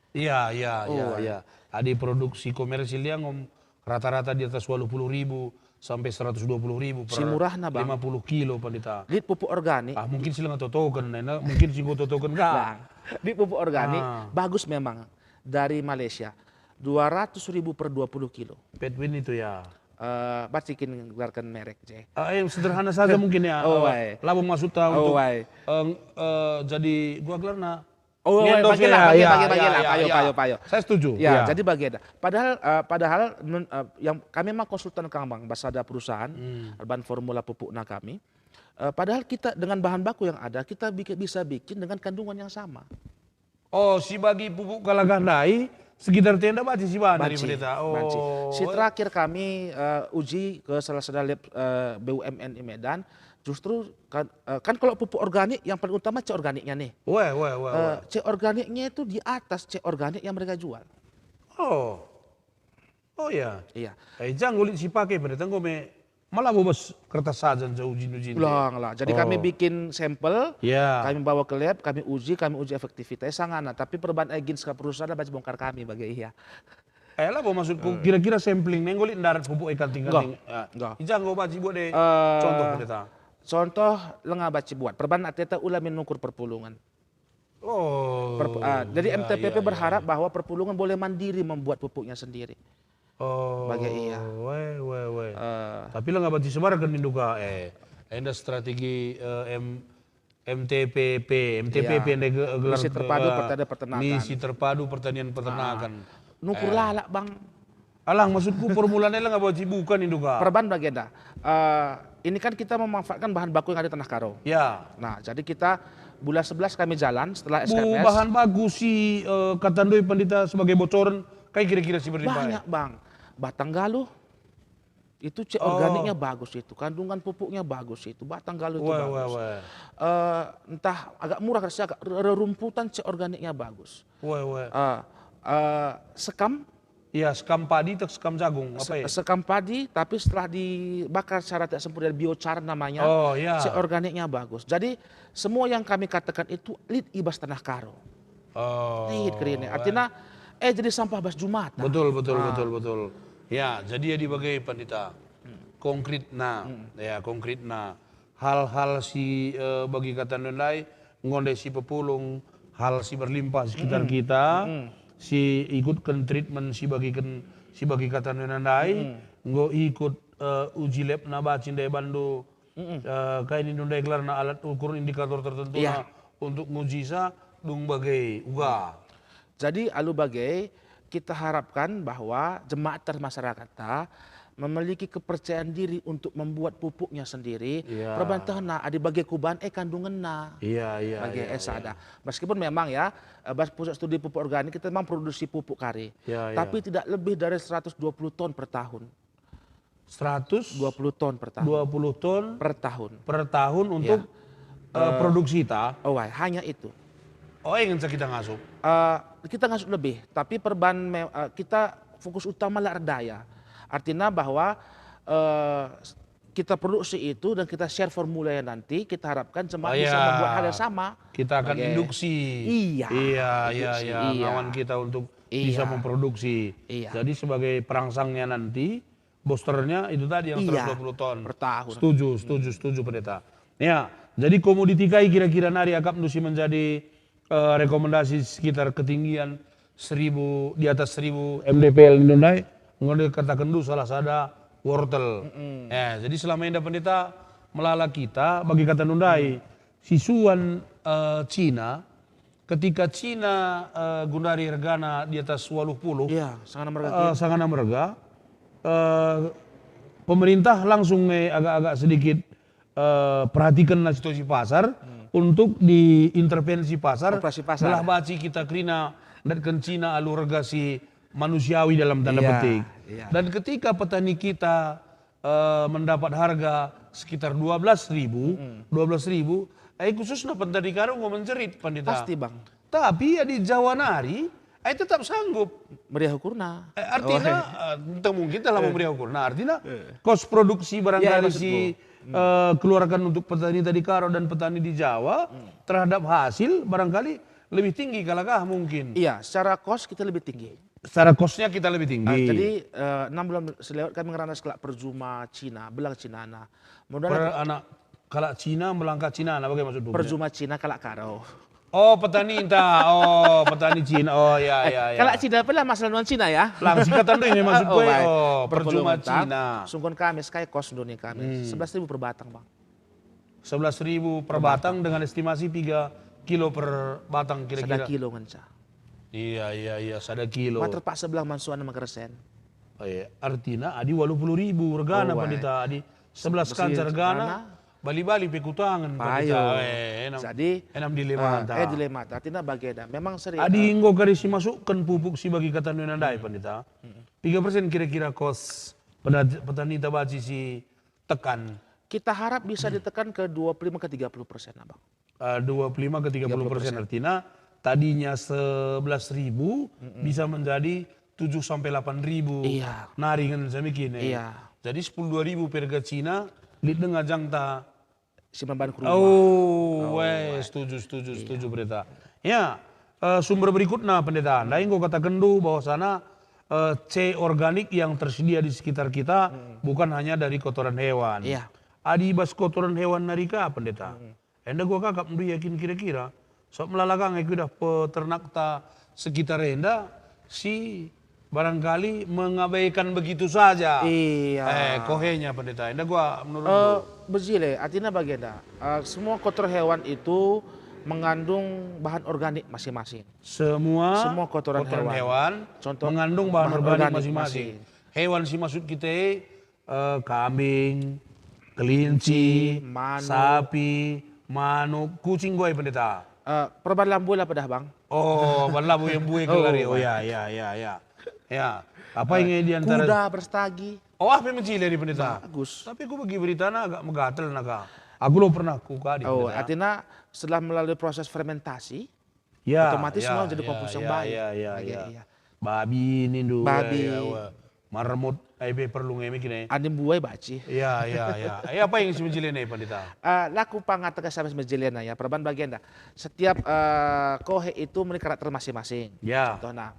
Iya, iya, iya, Oh, iya. Adi produksi komersil ia ngom rata-rata di atas waluh puluh ribu sampai seratus dua puluh ribu Si per murahna, Bang. lima puluh kilo, Pendeta. Lit pupuk organik. Ah, mungkin si langa totoken, nena, mungkin si enggo totoken ka. Bang, lit pupuk organik Ah. bagus memang dari Malaysia. Dua ratus ribu per dua puluh kilo. Petwin itu ya. Eh, banci kin gelarken merek je. Ah, yang sederhana saja mungkin ya. Oh, Eh, wai. labo maksudta Oh, untuk, wai. eh, eh, jadi gua gelarna Oh, Ngendorse, bagi lah, ya, bagi, ya, bagi, ya, bagi lah, ya, payo, ya. payo, payo. Saya setuju, Ya, ya. jadi bagi ada. Padahal, eh, padahal nun-, eh, yang kami mah konsultan kang bang, bas sada perusahaan, Hmm. erban formula pupukna kami. Eh, padahal kita dengan bahan baku yang ada, kita biki-, bisa bikin dengan kandungan yang sama. Oh, si bagi pupuk Galagah ndai, sekitar tenda banci si bahan dari Banci, Pendeta. Oh. banci. Si terakhir kami, eh, uji ke salah sada lab, eh, B U M N di Medan, justru kan, eh, kan kalau pupuk organik yang paling utama C organiknya nih. Weh, weh, weh, Eh, weh. C organiknya itu di atas C organik yang mereka jual. Oh. Oh ya. Iya. Eh, jango lit si pake Pendeta enggo me malah bobas kertas saja nja ujin-ujin. Ulang lah. Jadi kami Oh. bikin sampel, Ya. kami bawa ke lab, kami uji, kami uji efektivitas sangana. Tapi perban egin seka perusahaan banci bongkar kami bagi iya. Eh, lah, bo maksudku, Eh. kira-kira sampling nenggo lit ndarat pupuk e kanting-kanting. Enggak. Ya. Enggak. Ija enggo banci buat deh Eh, contoh Pendeta. Contoh lenga banci buat. Perban ateta ula min nukur perpulungen. Oh, Per-, ah, jadi ya, M T P P ya, ya, berharap ya. bahwa perpulungen boleh mandiri membuat pupuknya sendiri. Oh, Bagi iya. weh, weh, weh. Eh. Tapi lenga banci sebarken nindu ka, eh, enda strategi, eh, M-, M T P P, M T P P Iya. enda ge-, gelar Misi ke, terpadu eh, pertanian peternakan. Misi terpadu pertanian peternakan. Ah. Nukur Eh. lalak, Bang. Alang, maksudku formulanya lenga banci bukan nindu ka. Perban bagenda. Eh, ini kan kita memanfaatkan bahan baku yang ada di Tanah Karo. Ya. Nah, jadi kita bulan sebelas kami jalan setelah Bu, S K M S. bahan baku si, eh, kata ndoi Pendeta sebagai bocoren, kai kira-kira si berlimpah, Banyak, eh? Bang. Batang galuh. Itu cek Oh. organiknya bagus itu, kandungan pupuknya bagus itu, batang galuh itu Weh, bagus. weh, weh. Eh, entah agak murah, rasa agak re-, rerumputan cek organiknya bagus. Weh, weh. Eh, eh, sekam, Iya, sekam padi atau sekam jagung, apa Se- ya? Sekam padi, tapi setelah dibakar secara tidak sempurna, biochar namanya, Oh, ya. si organiknya bagus. Jadi, semua yang kami katakan itu lit i bas tanah Karo. Oh, Lit kerina. eh. Artinya, eh, jadi sampah bas jumatan. Betul, betul, Ah. betul, betul. Ya, jadi ya di bage, Pandita. Hmm. Konkritna. Hmm. Ya, konkritna. Hal-hal si, eh, bagi kata ndai, enggo ndai si pepulung, hal si berlimpah sekitar Mm-mm. kita, Mm-mm. si ikutken treatment si bagiken, si bagi kata ndai, Mm-mm. enggo ikut, eh, uji lab na banci ndai bandu, Mm-mm. eh, kai nindu ndai gelarna alat ukur indikator tertentu Iya. na untuk ngujisa dung bage uga. Jadi, alu bage, kita harapkan bahwa jemaat dan masyarakat ta memiliki kepercayaan diri untuk membuat pupuknya sendiri. Iya. Perbantehna, adi bage kuban, eh, kandungenna. Iya, iya, Bage, iya, eh, iya. sada. Meskipun memang ya, eh, bas pusat studi pupuk organik kita memang produksi pupuk kari. Iya, iya. Tapi tidak lebih dari seratus dua puluh ton per tahun. Seratus Dua puluh ton per tahun. dua puluh ton Per tahun. per tahun untuk, Iya. eh, Eh, produksi ta? Oh, wah, hanya itu. Oh, eh, ngenca kita ngasup? Eh, kita ngasup lebih, tapi perban me- eh, kita fokus utama lah erdaya. Artinya bahwa, eh, s- kita produksi itu dan kita share formulanya nanti, kita harapkan jemaat Oh, bisa iya. membuat hal yang sama. Kita akan Bage. induksi. Iya, Iya, iya, induksi, iya. iya. Ngawan kita untuk Iya. bisa memproduksi. Iya. Jadi sebagai perangsangnya nanti, boosternya itu tadi yang Iya, seratus dua puluh ton. per tahun. Setuju, setuju, setuju, Pendeta. Ya, jadi komoditi kai kira-kira nari akapndu si menjadi, eh, rekomendasi sekitar ketinggian seribu, di atas seribu M D P L nindu ndai? Enggo dikataken salah sada wortel. Mm-mm. Ya, jadi selama enda Pendeta melala kita, bagi kata nindu ndai, Hmm. si suan, eh, Cina, ketika Cina, eh, gundari regana di atas waluh puluh, Iya, sangana merga eh, kin. sangana merga, eh, pemerintah langsung nge agak-agak sedikit, eh, perhatiken situasi pasar Hmm. untuk diintervensi pasar. Operasi pasar. Gelah banci kita kerina ndatken Cina alu rega si manusiawi dalam tanda Iya, petik. iya. Dan ketika petani kita eh, mendapat harga sekitar dua belas ribu, Mm-mm. dua belas ribu, eh, khususna petani Karo enggo menjerit, Pandita. Pasti, Bang. Tapi ya di Jawa nari, eh, tetap sanggup. Meriah ukurna. Eh, artinya, Oh, eh. eh, entah mungkin telah Eh. meriah ukurna. Artinya, Eh. kos produksi Ya, barangkali maksudku. si, Hmm. eh, keluarkan untuk petani tadi Karo dan petani di Jawa Hmm. terhadap hasil barangkali lebih tinggi kalakah mungkin? Iya, secara kos kita lebih tinggi. Secara kosnya kita lebih tinggi. Ah, jadi, eh, enam bulan selewat kami ngerana sekalak perjuma Cina, belang Cina na. Mudah Per anak kalak Cina melangkah Cina na, bage maksudmu? Perjuma Cina kalak Karo. Oh, petani enta. Oh, petani Cina. Oh, ya, Eh, ya, ya. Kalak Cina pe lah masalah nuan Cina ya. Lang, si kata ndai maksud Oh, gue. baik. Oh, perjuma Cina. Sungkun kami sekai kos dunia kami. Hmm. Sebelas ribu per batang, Bang. Sebelas ribu per batang dengan estimasi tiga kilo per batang kira-kira. Sada kilo ngenca. Iya, iya, iya, sada kilo. Ma terpaksa belang man suan megeresen. Oh, iya. Artina adi waluh puluh ribu regana, Oh, Pandita, adi sebelas Besi kanca regana, regana. bali-bali pe kutangen, Pandita. Payo. Eh, enam, Jadi, enam dilema eh, anta. eh, dilema anta. Artina bagenda. Memang seri, Adi eh, enggo kari si masukken pupuk si bagi kata nina ndai, Hmm. Pandita. Hmm. Piga persen kira-kira kos peda-, petani ta banci si tekan? Kita harap bisa ditekan ke dua puluh lima ke tiga puluh persen, Abang. Eh, dua puluh lima ke tiga puluh persen, Tiga puluh persen. artina tadinya sebelas ribu Mm-mm. bisa menjadi tujuh sampai delapan ribu. Iya. Nari ngenca me kin, eh. Iya. Jadi sepuluh dua ribu pe rega Cina, lit denga jangta. Si mamban ke rumah. Oh, Oh, weh, weh. setuju, setuju, Iya. setuju, Pendeta. Ya, eh, sumber berikutna, Pendeta. Ndai enggo katakenndu bahwasana, eh, C organik yang tersedia di sekitar kita Mm. bukan hanya dari kotoran hewan. Iya. Adi bas kotoran hewan nari ka, Pendeta? Mm. Enda gua kakap ndu yakin kira-kira. Sebab melala ka nge kuidah peternakta sekitar enda si barangkali mengabaikan begitu saja. Iya. Eh, kohenya, Pendeta. Enda gua menurut Eh, gua. Bejile, artina bagenda. Eh, semua kotor hewan itu mengandung bahan organik masing-masing. Semua Semua kotoran kotoran hewan. hewan Contoh, mengandung bahan bahan organik organik masing-masing. masing. Hewan si maksud kita, eh, kambing, kelinci, Kelinci, manuk. sapi, manuk, kucing, gua, Pendeta. Eh, perban lambu lah pedah, Bang. Oh, ban lambu yang bue Oh, kelari. Oh, Bang. ya, ya, ya, ya. Ya. Apa Eh, yang di antara kuda berstagi. Oh, apa yang mencili di, Pendeta? Bagus. Tapi aku bagi beritana agak megatel, naga. Aku lo pernah ku ka di, Oh, Pendeta. artinya setelah melalui proses fermentasi, Ya, otomatis ya, semua jadi ya, kompos yang ya, baik. ya, ya, Oke, ya. iya. Babi nindu, ya, Babi. Ya, wah. Marmut, ai pe perlu nge miki ne. Adi mbuai baci. Ya, ya, ya. Ya, apa yang si menjilene, Pandita? Eh, laku pangataken sampe si menjilene, ya, perban bagenda. Setiap, eh, kohe itu memiliki karakter masing-masing. Ya. Contohna,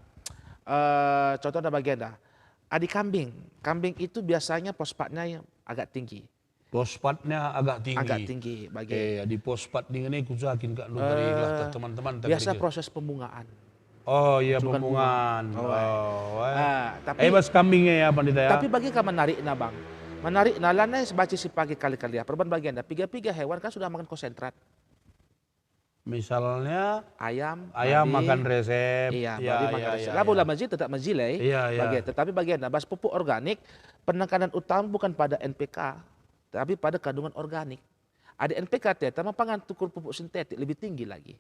eh, contohna bagenda. Adi kambing, kambing itu biasanya fosfatnya agak tinggi. Fosfatnya agak tinggi. Agak tinggi, bage. Eh, adi fosfat dingen e kujakin kak lu dari Eh, lah teman-teman tak biasa kerja. Proses pembungaan. Oh iya, Munculkan pembungaan. Bunga. Oh, eh. Oh, eh. Ah, tapi Eh, bas kambing ya, Pandita ya. Tapi bage ka menarikna, Bang. Menarikna, lanai sebaci si pagi kali-kali ya. Perban bagenda, piga-piga hewan kan sudah makan konsentrat. Misalnya ayam, ayam babi, makan resep. Iya, ya, babi makan ya, resep. Ya, labo ya. Lah mejile, tetap mejile, eh. Iya, iya. Bage, tetapi bagenda, bas pupuk organik, penekanan utama bukan pada N P K, tapi pada kandungan organik. Adi N P K te, tama pangan tukur pupuk sintetik lebih tinggi lagi.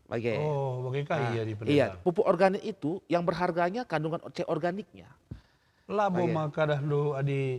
Bage. Oh, bage kai Ah, ya di iya, pendeta? Pupuk organik itu yang berharganya kandungan C organiknya. Labo Bage. Maka dah lu adi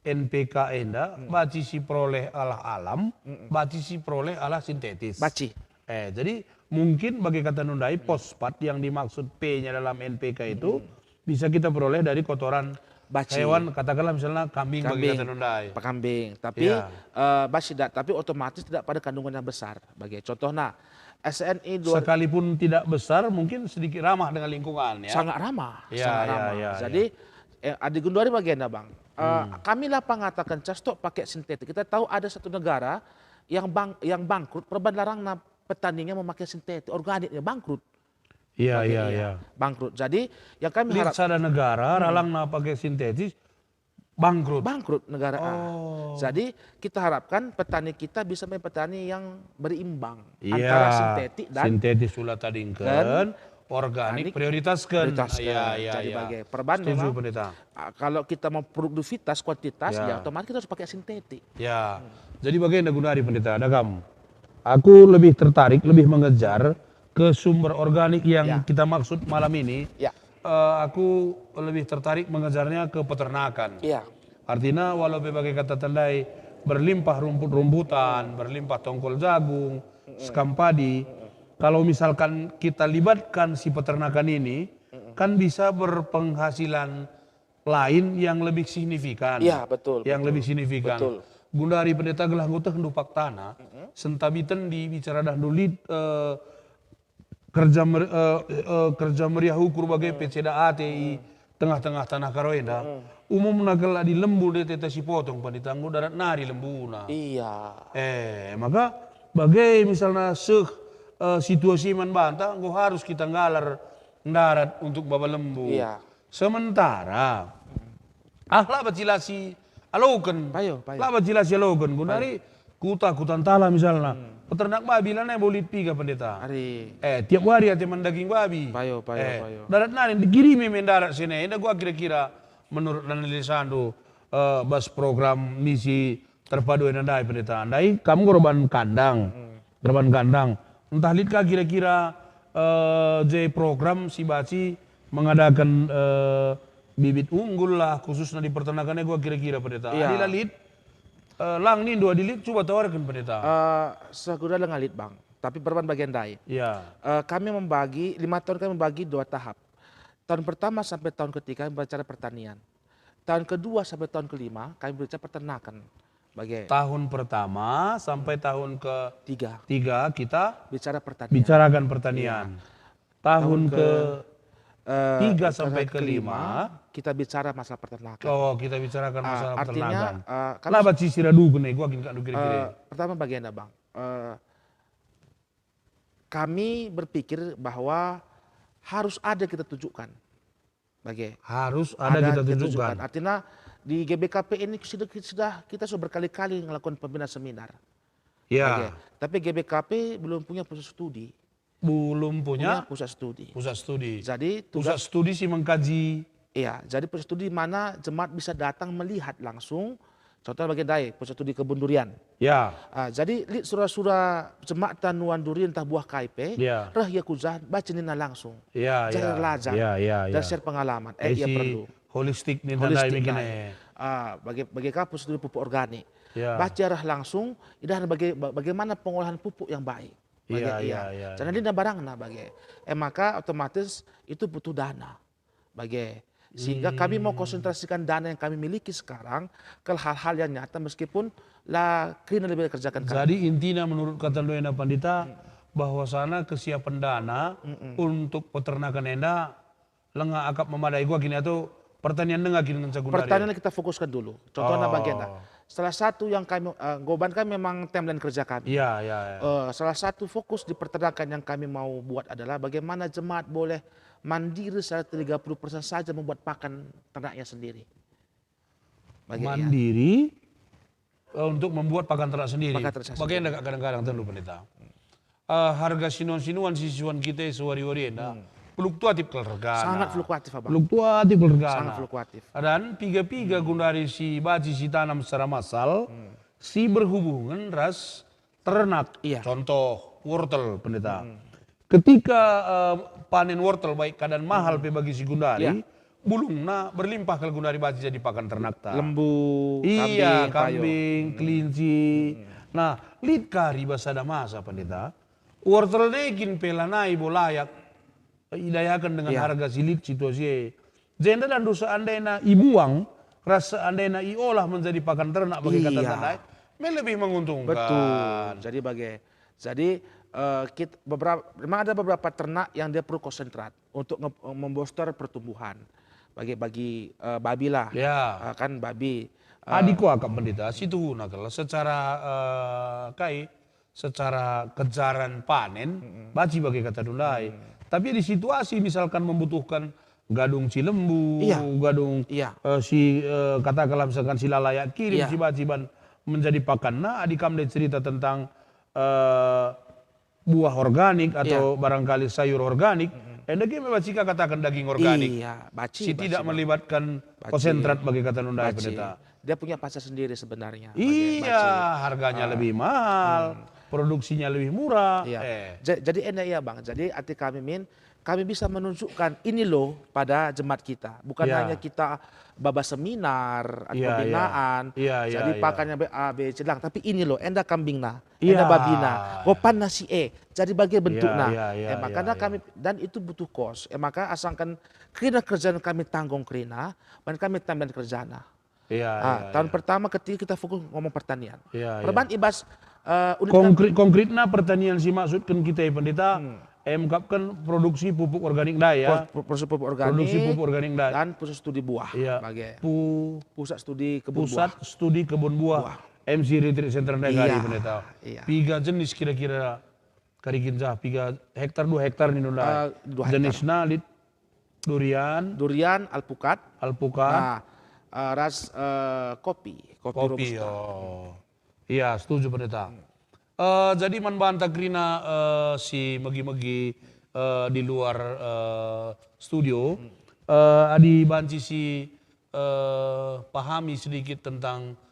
N P K enda, Hmm. Baci si peroleh alah alam, Mm-mm. Baci si peroleh alah sintetis. Baci. Eh, jadi mungkin bagi kata nundai, Hmm. Fosfat yang dimaksud P-nya dalam N P K itu Hmm. bisa kita peroleh dari kotoran Baci. Hewan, katakanlah misalnya kambing bagi Kambing, kata nundai. Pak kambing. Tapi, Iya. Eh, baci tidak, tapi otomatis tidak pada kandungan yang besar. Bagi contohna, S N I dua Sekalipun tidak besar, mungkin sedikit ramah dengan lingkungan, ya. Sangat ramah, Iya, sangat iya, ramah. Iya, jadi, iya. Eh, adi genduari bagenda, Bang. Eh, Hmm. Kami lah pangataken cas tok pakai sintetik. Kita tahu ada satu negara yang bang-, yang bangkrut, perban larangna petaninya memakai sintetik, organiknya bangkrut. Iya, Bagi iya, iya, iya. Bangkrut. Jadi, yang kami Lit harap sada negara, Hmm. ralangna pakai sintetis, bangkrut. Bangkrut negara, ah. Oh. Jadi, kita harapkan petani kita bisa main petani yang berimbang Iya. Antara sintetik dan Sintetis ula tadingken, dan organik organik prioritasken. Prioritasken. Iya, iya, Jadi iya. Bage perban Setuju, memang, Pendeta. Ah, kalau kita mau produktivitas, kuantitas, Ya. Ya otomatis kita harus pakai sintetik. Ya. Hmm. Jadi bagenda genduari, Pendeta, ada kam. Aku lebih tertarik, lebih mengejar ke sumber organik yang Ya. kita maksud malam ini. Ya. Eh, aku lebih tertarik mengejarnya ke peternakan. Iya. Artinya, walau pe bage kata tandai berlimpah rumput-rumputan, berlimpah tongkol jagung, Mm-mm. sekam padi, Mm-mm. kalau misalkan kita libatkan si peternakan ini, Mm-mm. kan bisa berpenghasilan lain yang lebih signifikan. Iya, betul, Yang betul. lebih signifikan. Betul. Genduari, Pendeta, gelah nggo tehndu faktana, Mm-mm. sentabi tendi bicara dahndu lit, eh, kerja mer-, eh, eh, kerja meriah ukur bage pe ceda ate i tengah-tengah tanah Karo enda. Umumna kal adi lembu ndai teta si potong, Pendeta, enggo darat nari lembuna. Iya. Eh, maka bage misalna seh, eh, situasi man banta, enggo harus kita nggalar ndarat untuk baba lembu. Iya. Sementara, ah, la bacilasi aloken. Payo, payo. La bacilasi aloken. Genduari kuta, kuta Ntala misalna. Hmm. Peternak babi lanai bo lit piga, Pendeta. Ari. Eh, tiap wari ate man daging babi. Payo, payo, Eh, payo. Darat nari dikirimi me ndarat sene. Enda gua kira-kira menurut analisandu, eh, bas program misi terpadu enda ndai, Pendeta. Ndai kam nggo erban kandang. Hmm. Erban kandang. Ntah lit ka kira-kira, eh, je program si baci mengadakan, eh, bibit unggul lah, khususna di peternakan e gua kira-kira, Pendeta. Iya. Adi la lit, eh, lang nindu, adi lit cuba tawarken, Pendeta. Eh, segera lenga lit, Bang. Tapi perban bagian ndai. Iya. Eh, kami membagi, lima tahun kami membagi dua tahap. Tahun pertama sampai tahun ketiga kami bicara pertanian. Tahun kedua sampai tahun kelima kami bicara peternakan. Bage. Tahun pertama sampai tahun ke Tiga. tiga kita Bicara pertanian. bicarakan pertanian. Iya. Tahun Tahun ke ke, eh, tiga tahun sampai ke kelima, lima, kita bicara masalah peternakan. Oh, kita bicarakan Ah, masalah artinya, peternakan. eh, kami Lah baci siradu kene, gua gini kak kira-kira. Eh, pertama bagian, Bang. Eh, kami berpikir bahwa harus ada kita tunjukkan. Bage. Harus ada Ada kita kita tunjukkan. tunjukkan. Artinya, di G B K P ini sudah, sudah, kita sudah berkali-kali ngelakukan pembinaan seminar. Ya. Bage. Tapi G B K P belum punya pusat studi. Belum punya Punya pusat studi. pusat studi. Jadi, Pusat tugas studi si mengkaji. Iya, jadi pusat studi mana jemaat bisa datang melihat langsung. Contohnya bage ndai, pusat studi kebun durian. Ya. Ah, jadi lit sura-sura jemaat nuan durian ntah buah kai pe, Ya. reh ia ku jah, baca nina langsung. Ya, Jadi ya. erlajar. Ya, ya, Dan ya. share pengalaman. Eh, Eh, ia si perlu. holistik ni Holistik tandai mikir ndai. eh. Ah, bage, bage ka pusat studi pupuk organik. Ya. Baca reh langsung, idah bage-, ba-, bagaimana pengolahan pupuk yang baik. Bage, Iya, iya. iya, iya, Jangan iya. dina barangna bage. Eh, maka otomatis itu butuh dana. Bage. Sehingga kami mau konsentrasikan dana yang kami miliki sekarang ke hal-hal yang nyata meskipun la kerina lebih kerjakan kami. Jadi intina menurut kata Ndu enda Pandita, bahwasana kesiapan dana untuk peternakan enda langa akap memadai gua gini atau pertanian denga gini ngenca gundari. Pertanian kita fokuskan dulu. Contohnya bagian dah. Salah satu yang kami, eh, goban kami memang timeline kerja kami. Iya, iya, iya. Eh, salah satu fokus di peternakan yang kami mau buat adalah bagaimana jemaat boleh mandiri secara tiga puluh persen saja membuat pakan ternaknya sendiri. Bagi, iya. Mandiri, eh, untuk membuat pakan ternak sendiri. Pakan ternak sendiri. Bagian agak kadang-kadang tentu, Pendeta. Eh, harga sinuan-sinuan si isuan kita sewari-wari enda fluktuatif kal regana. Sangat fluktuatif, Abang. Fluktuatif kal regana. Sangat fluktuatif. Dan piga-piga gundari si banci sitanam secara massal, si berhubungan ras ternak. Iya. Contoh, wortel, Pendeta. Ketika, eh, panen wortel, baik keadaan mahal pe bagi si gundari, bulungna berlimpah kal gundari banci jadi pakan ternakta. Lembu, iya, kambing, payo. Kambing, kelinci. Nah, lit kari bas sada masa, Pendeta. Wortel nai kin pe lanai bo layak idayaken dengan harga si lit situasi e. Jenda dandu seandainya ibuang, ras seandainya iolah menjadi pakan ternak bagi kata tandai, me lebih menguntungkan. Betul. Jadi bage. Jadi, eh, kit-, beberapa, memang ada beberapa ternak yang dia perlu konsentrat untuk nge-, membooster pertumbuhan. Bagi, bagi, eh, babi lah. Ya. Eh, kan babi, eh, adi kuakap Pendeta, situhuna kal secara, eh, kai, secara kejaran panen, banci bage kata ndai. Tapi di situasi misalkan membutuhkan gadung si lembu, gadung, eh, si, eh, katakanlah misalkan si la layak kirim, si banci ban menjadi pakanna, adi kam ndai cerita tentang, eh, buah organik atau barangkali sayur organik, enda kin banci ka katakan daging organik. Iya, banci, si tidak melibatkan konsentrat bagi kata ndai, Pendeta. Dia punya pasar sendiri sebenarnya. Iya, harganya lebih mahal, produksinya lebih murah. Iya. Eh. Ja-, jadi enda ia, Bang. Jadi ati kami min, kami bisa menunjukkan ini loh pada jemaat kita. Bukan hanya kita baba seminar atau pembinaan. Iya, jadi pakannya be-, A, B, C, lang. Tapi ini loh, enda kambingna, enda babina, gopanna si e. Jadi bage bentukna. Iya, iya, eh, makanya kami, dan itu butuh kos. Eh, maka asangkan kerina kerjaan kami tanggung kerina, dan kami tambahan kerjana. Iya, ah, iya, tahun pertama ketika kita fokus ngomong pertanian. Iya, iya. Perban ibas, eh, unit konkret, konkretna pertanian si maksudken kita, Pendeta, em, kap kan produksi pupuk organik ndai, ya. Pro-, pro-, produksi pupuk organik. Produksi pupuk organik ndai. Dan pusat studi buah. Iya. Bage. Pu-, pusat studi kebun buah. Pusat studi kebun buah. Buah. M C Retreat Center ndai kari, Pendeta. Iya. Piga jenis kira-kira kari ginjah, piga hektar, dua hektar nih, Nunda? Eh, dua hektar. Jenisna lit durian. Durian, alpukat. Alpukat. Nah, eh, ras, eh, kopi, kopi robusta. Kopi, oh. Iya, setuju, Pendeta. Eh, jadi man banta kerina, eh, si megi-megi, eh, di luar, eh, studio, eh, adi banci si, eh, pahami sedikit tentang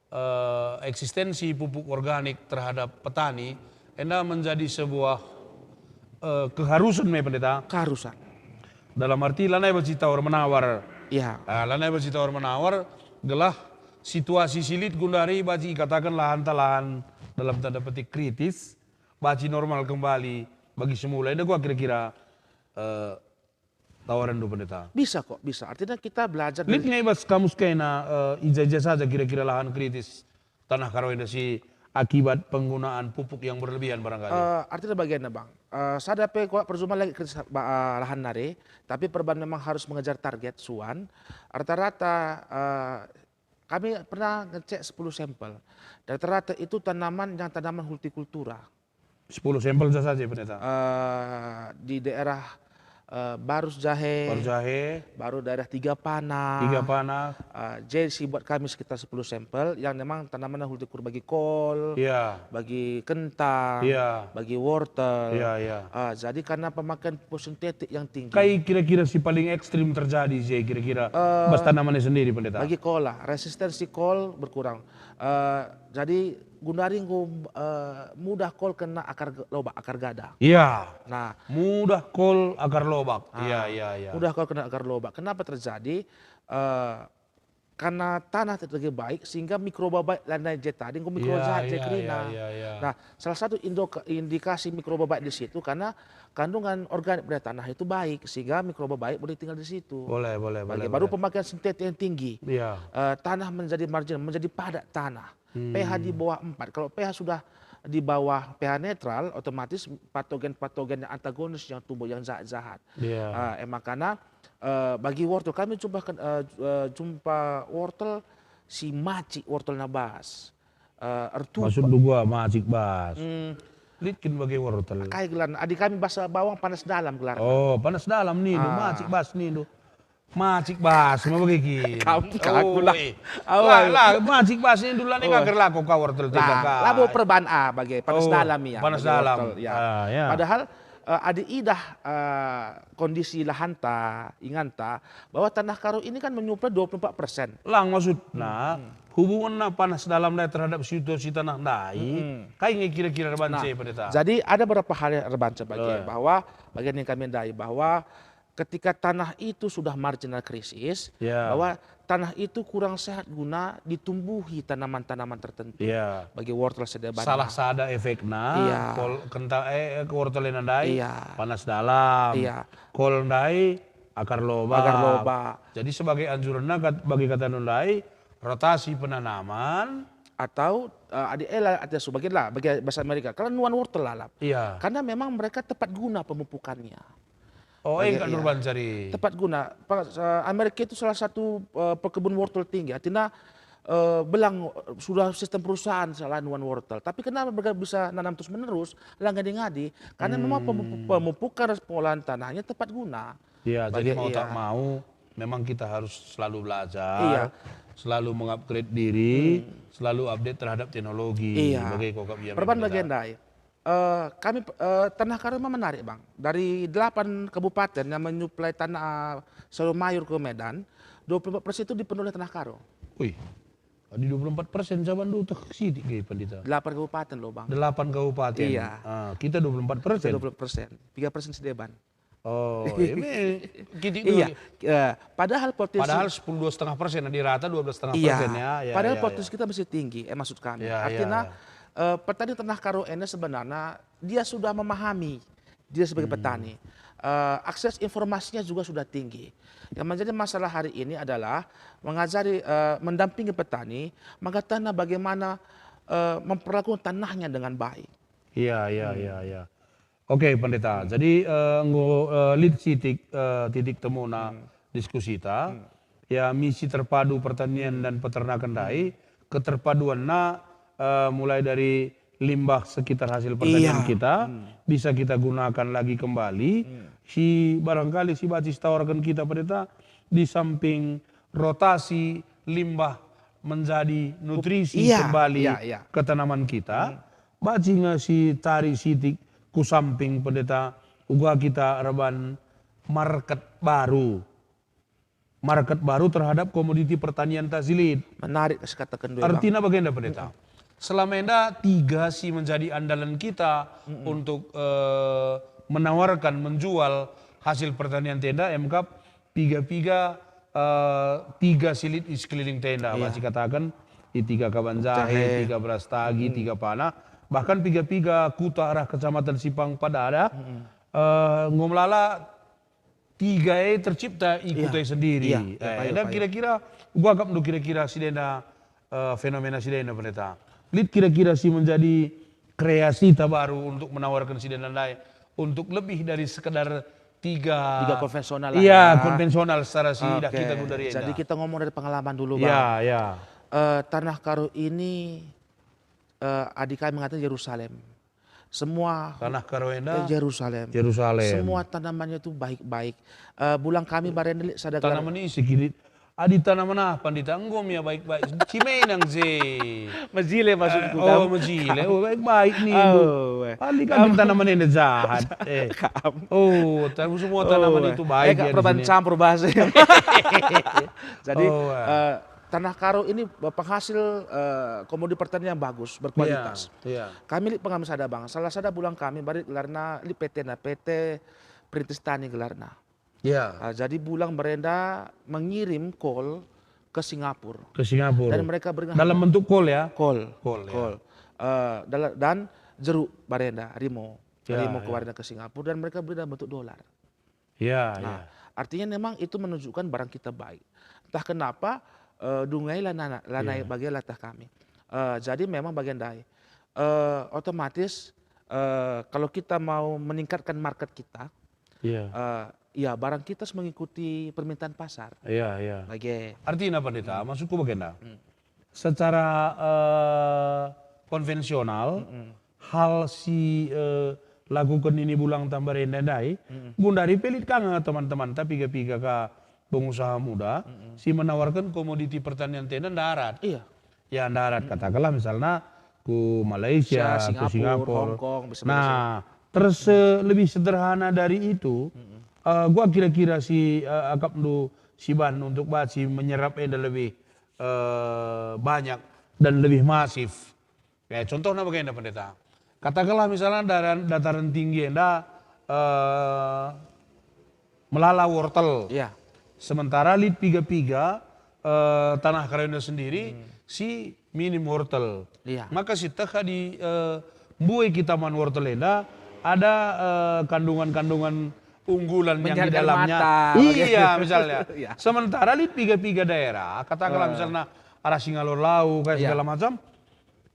eh, eksistensi pupuk organik terhadap petani, enda menjadi sebuah, eh, keharusan me, Pendeta? Keharusan. Dalam arti lanai banci tawar-menawar. Iya. Ah, lanai banci tawar-menawar, gelah situasi si lit gundari banci ikataken lahanta lahan dalam tanda petik kritis, banci normal kembali bagi semula. Enda kuakap kira-kira, eh, tawarenndu, Pendeta? Bisa kok, bisa. Artinya kita belajar. Lit dari nge i bas kamus kena, eh, ija-ija saja kira-kira lahan kritis tanah Karo enda si akibat penggunaan pupuk yang berlebihan barangkali? Eh, artinya bagianna, Bang. Eh, sada pe kuakap perjumpaan lagi kritis ba-, eh, lahan nari, tapi perban memang harus mengejar target suan. Rata-rata, eh, kami pernah ngecek sepuluh sampel. Rata-rata itu tanaman yang tanaman hortikultura. Sepuluh sampel saja, Pendeta? Eh, di daerah, eh, Barus Jahe, Barus Jahe. Baru daerah Tiga Panah. Tiga Panah. Eh, jadi si buat kami sekitar sepuluh sampel yang memang tanaman hortikultura bagi kol, iya, bagi kentang, iya, bagi wortel. Iya, iya. Eh, jadi karena pemakaian pupuk sintetik yang tinggi. Kai kira-kira si paling ekstrim terjadi sih kira-kira, eh, bas tanamannya sendiri, Pendeta? Bagi kol lah, resistensi kol berkurang. Eh, jadi gundari enggo, eh, mudah kol kena akar ge-, lobak, akar gada. Iya. Nah. Mudah kol akar lobak. Ah, iya, iya, iya. Mudah kol kena akar lobak. Kenapa terjadi? Eh, karena tanah tidak lagi baik, sehingga mikroba baik lanai je tadi enggo mikroba jahat je kerina. Nah, salah satu indikasi mikroba baik di situ karena kandungan organik pada tanah itu baik, sehingga mikroba baik boleh tinggal di situ. Boleh, boleh, boleh. Baru pemakaian sintetik yang tinggi. Eh, tanah menjadi margin, menjadi padat tanah. pH di bawah empat. Kalau pH sudah di bawah pH netral, otomatis patogen-patogen yang antagonis yang tumbuh, yang jahat-jahat. Eh, makana, eh, bagi wortel, kami jumpa, eh, jumpa wortel si macik, wortelna bas. Eh, ertupa. Maksud gua macik bas. Lit kin bage wortel. Kai gelarna? Adi kami bahasa bawang panas dalam gelarna. Oh, panas dalam nindu, macik bas nindu. Macik bas me bage kin. Kam ka aku lah. Lah, macik bas nindu la ning agar lako ka wortel tenda ka. Labo perban a bage, panas dalam ia. Panas dalam. Padahal, eh, adi idah, eh, kondisi lahanta, inganta, bahwa tanah Karo ini kan menyuplai dua puluh empat persen. Lang maksudna, hubunganna panas dalam ndai terhadap situasi tanah ndai, kai nge kira-kira erbanca, Pendeta? Jadi ada beberapa hal yang erbanca bage, bahwa bagian yang kami ndai, bahwa ketika tanah itu sudah marginal krisis, bahwa tanah itu kurang sehat guna ditumbuhi tanaman-tanaman tertentu. Bagi wortel sedeban. Salah sada efekna, kol kenta, eh, eh, wortel enda ndai, panas dalam. Kol ndai, akar lobak. Akar lobak. Jadi sebagai anjuranna kat-, bagi kata ndai, rotasi penanaman. Atau, eh, adi ela, adi asu, bagian lah, bagi bahasa Amerika, kalau nuan wortel lalap. Karena memang mereka tepat guna pemupukannya. Oh, engka nurban cari. Tepat guna. Pa-, eh, Amerika itu salah satu, eh, pekebun wortel tinggi. Artinya, eh, belang, eh, sudah sistem perusahaan salah nuan wortel. Tapi kenapa mereka bisa nanam terus-menerus? Lah ngadi-ngadi. Karena memang pemupu-, pemupukan ras pengolahan tanahnya tepat guna. Ya, jadi mau tak mau, memang kita harus selalu belajar, selalu mengupgrade diri, selalu update terhadap teknologi. Bage kok, Kak, biar Perban beda. Bagian ndai. Eh, kami, eh, Tanah Karo memang menarik, Bang. Dari delapan kabupaten yang menyuplai tanah, eh, Seru Mayur ke Medan, dua puluh empat persen itu dipenuhi oleh Tanah Karo. Wih, adi dua puluh empat persen Sabandu teh sitik ge, Pendeta. Delapan kabupaten loh, Bang. Delapan kabupaten. Iya. Ah, kita dua puluh empat persen. Kita dua puluh persen. Tiga persen sedeban. Oh, iya, me, kitik dulu. Iya, eh, padahal potensi. Padahal sepuluh, dua setengah persen, di rata dua belas setengah persen, ya, ya, padahal potensi kita masih tinggi, eh, maksud kami. Ya, ya, artinya, eh, petani Tanah Karo ini sebenarnya dia sudah memahami dia sebagai petani. Eh, akses informasinya juga sudah tinggi. Yang menjadi masalah hari ini adalah mengajari, eh, mendampingi petani, mengatakan bagaimana, eh, memperlakukan tanahnya dengan baik. Iya, iya, iya, iya. Oke, Pendeta. Jadi, eh, enggo, eh, lit sitik, eh, titik temuna diskusita. Ya, misi terpadu pertanian dan peternakan ndai, keterpaduanna, eh, mulai dari limbah sekitar hasil pertanian kita, bisa kita gunakan lagi kembali. Si, barangkali si banci sitawarken kita, Pendeta, di samping rotasi limbah menjadi nutrisi kembali ke tanaman kita, banci nge sitari sitik ku samping, Pendeta, uga kita erban market baru. Market baru terhadap komoditi pertanian ta si lit. Menarik kataken Bang. Artina bagenda, Pendeta. Selama enda tiga si menjadi andalan kita untuk, eh, menawarkan, menjual hasil pertanian ta enda, emkap piga-piga, eh, tiga si lit i sekeliling ta enda, banci kataken, i tiga kaban jahe, tiga beras tagi, tiga panah. Bahkan piga-piga kuta arah kecamatan Simpang Padada, eh, enggo melala tiga e tercipta i kuta e sendiri. Iya, eh, enda kira-kira, uga akapndu kira-kira si denda, eh, fenomena si denda, Pendeta? Lit kira-kira si menjadi kreasi ta baru untuk menawarkan si denda ndai untuk lebih dari sekedar tiga, tiga konvensional lah, iya, ya, konvensional secara si idah kita gundari enda. Jadi kita ngomong dari pengalaman dulu, Bang. Ya, ya. Eh, Tanah Karo ini, eh, adi kami mengatakan Yerusalem. Semua Tanah Karo enda, eh, Yerusalem. Yerusalem. Semua tanamannya itu baik-baik. Eh, bulang kami barenda lit sada gelar. Tanaman ise kini? Adi tanaman apa, Dita? Enggo me baik-baik. Cimenang je. Mejile maksudku, oh, mejile. Oh, baik-baik nindu. Oh, eh. Paling kami tanaman enda jahat. Eh. Oh, tahu semua tanaman itu baik. Eh, ya, perban campur bahasa. Jadi, eh, Tanah Karo ini penghasil, eh, komoditi pertanian yang bagus, berkualitas. Iya. Kami lit pengalaman sada, Bang. Salah sada bulang kami, barit gelarna, lit P T na, P T Perintis Tani gelarna. Ya. Ah, jadi bulang barenda mengirim kol ke Singapura. Ke Singapura. Dan mereka beri dalam bentuk kol, ya? Kol. Kol, ya. Kol. Eh, dala-, dan jeruk barenda, rimo. Ya, rimo ya. Kemarin ke Singapura dan mereka beri dalam bentuk dolar. Ya, nah, ya. Artinya memang itu menunjukkan barang kita baik. Entah kenapa, eh, dungai lanai, lanai, ya, bage latah kami. Eh, jadi memang bagian ndai. Eh, otomatis, eh, kalau kita mau meningkatkan market kita, ya, eh, ya, barang kita harus mengikuti permintaan pasar. Ya, ya. Bage. Artinya, Pendeta, hmm, maksudku bagenda. Hmm. Secara, eh, konvensional, mm-mm, hal si, eh, lakuken ini bulang tambar enda ndai, mm-mm, gundari pe lit ka nge teman-temanta piga-piga ka pengusaha muda, mm-mm, si menawarken komoditi pertanian enda ndarat. Iya. Ya, ndarat, mm-mm, katakanlah misalna ku Malaysia, ya, ku Singapura, Singapura. Hong Kong, bisa, nah, bisa. Terus, mm, eh, lebih sederhana dari itu, mm-mm, eh, gua kira-kira si, eh, akapndu si bahan untuk banci menyerap enda lebih, eh, banyak dan lebih masif. Ya, contohna bagenda, Pendeta. Katakanlah misalnya daran, dataran tinggi enda, eh, melala wortel. Iya. Sementara lit piga-piga, eh, tanah Karaina sendiri, hmm, si minim wortel. Iya. Maka si teh di, eh, mbue kita man wortel enda ada, eh, kandungan-kandungan unggulan yang di dalamnya. Menyehatkan mata, iya, misalnya. Iya. Sementara lit piga-piga daerah, katakanlah, eh, misalnya arah Singalor Lau, kayak, iya, segala macam,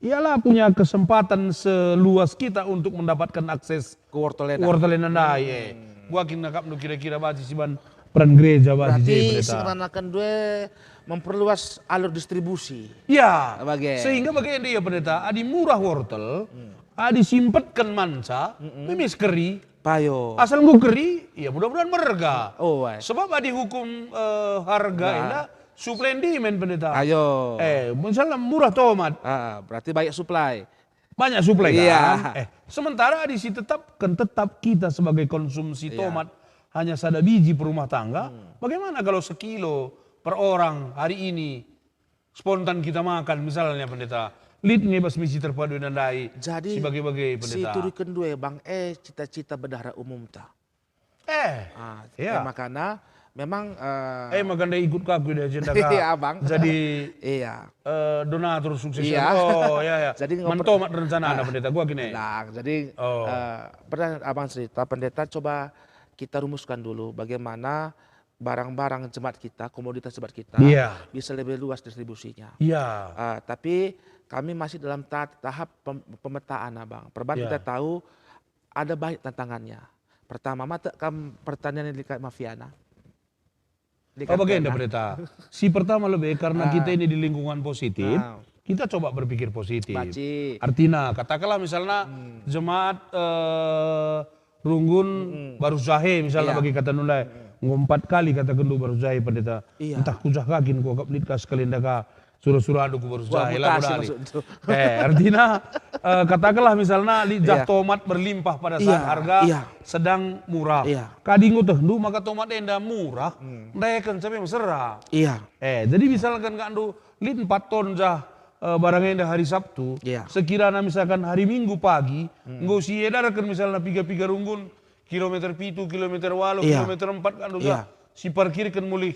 ialah punya kesempatan seluas kita untuk mendapatkan akses ke wortel enda. Wortel enda ndai, eh. Hmm. Gua kin akapndu kira-kira banci si ban peran gereja banci, berarti je, Pendeta. Singkatken dua, memperluas alur distribusi. Ya. Bage. Sehingga bage enda, ya, Pendeta, adi murah wortel, hmm, adi simpetken manca, mm-mm, memes keri. Payo. Asal enggo keri, ya mudah-mudahan merga. Oh, wai. Sebab adi hukum, eh, harga, nah, enda, supply and demand, Pendeta. Ayo. Eh, misalnya murah tomat. Ah, berarti banyak supply. Banyak supply, iya, kan? Eh, sementara adi si tetapken tetap kita sebagai konsumsi, iya, tomat hanya sada biji per rumah tangga, hmm, bagaimana kalau sekilo per orang hari ini spontan kita makan, misalnya, Pendeta, lit nge bas misi terpadu enda ndai. Jadi, si bage-bage, si Pendeta. Turiken dua, Bang, eh, cita-cita bendahara umumta. Eh, ah, iya. Eh, makana memang, eh, eh, makana ikut ka aku di agenda ka. Iya, Bang. Jadi, iya, eh, donatur sukses. Iya. Oh, iya, iya. Jadi, man ngoper-, tomat rencana, ah, Pendeta, gua gini. Nah, jadi, oh, eh, pernah Abang cerita, Pendeta, coba kita rumuskan dulu bagaimana barang-barang jemaat kita, komoditas jemaat kita, iya, bisa lebih luas distribusinya. Iya. Ah, tapi kami masih dalam ta-, tahap pem-, pemetaan, Abang. Perban, iya, kita tahu ada banyak tantangannya. Pertama, mate kam pertanian yang dekat mafiana. Oh, dekat bagenda, Pendeta. Si pertama lebih karena, ah, kita ini di lingkungan positif, ah, kita coba berpikir positif. Baci. Artinya, katakanlah misalnya, hmm, jemaat, eh, Runggun, mm-mm, Baru Jahe, misalnya, iya, bagi kata nulai. Mm-mm. Enggo empat kali kataken Baru Jahe, Pendeta. Iya. Entah kujah ka kin, kuakap lit ka sekali enda ka sura-surandu ku Baru Jahe, lah, mutasi kudali. Maksudndu. Eh, artinya, eh, katakanlah misalnya lit jah, iya, tomat berlimpah pada saat, iya, harga, iya, sedang murah. Iya. Kadi enggo tehndu maka tomat enda murah, hmm, ndayaken cabe mesera. Iya. Eh, jadi misalkan kakndu lit empat ton jah, eh, barang enda hari Sabtu, iya, sekiranya misalkan hari Minggu pagi, hmm, enggo si edarken misalnya piga-piga Runggun, kilometer pitu, kilometer waluh, iya, kilometer empat, kan, iya, si parkirken mulih,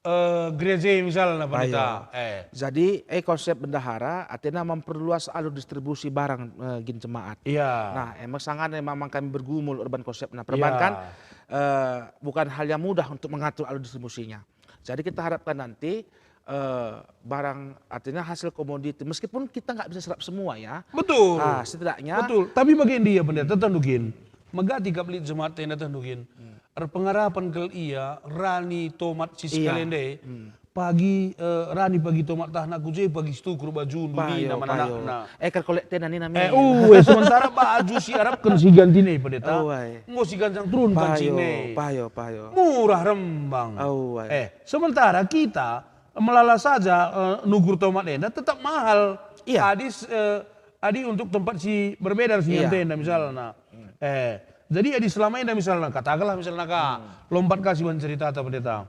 eh, gereja misalnya, Pendeta. Ayo. Eh. Jadi, eh, konsep bendahara artinya memperluas alur distribusi barang, eh, gin jemaat. Iya. Nah, emang sangana memang kami bergumul urban konsep. Nah, perbankan, iya, eh, bukan hal yang mudah untuk mengatur alur distribusinya. Jadi kita harapkan nanti, eh, barang, artinya hasil komoditi, meskipun kita nggak bisa serap semua, ya. Betul. Ah, setidaknya. Betul. Tapi bagi dia, Pendeta, tehndu kin. Megati kap lit jemaat enda, tehndu kin. Hmm. Erpengarapen kal ia rani tomat si, iya, sekali enda. Hmm. Pagi, eh, rani pagi tomat tahna ku je, pagi situkur bajundu, payo, nina man, payo, anakna. Eh, kal kolek tena nina, eh, min. Uh, eh, sementara baju si arapken si ganti ne, Pendeta. Oh, ai. Enggo si gancang turun, payo, pancing ne. Payo, payo. Murah rembang. Oh, ai. Eh, sementara kita melala saja, eh, nukur tomat enda tetap mahal. Iya. Adi s-, eh, adi untuk tempat si berbeda si, iya, enda misalnya. Hmm. Eh, jadi adi selama enda misalnya, katakanlah misalnya ka, hmm, lompat ka si ban cerita atau pendeta.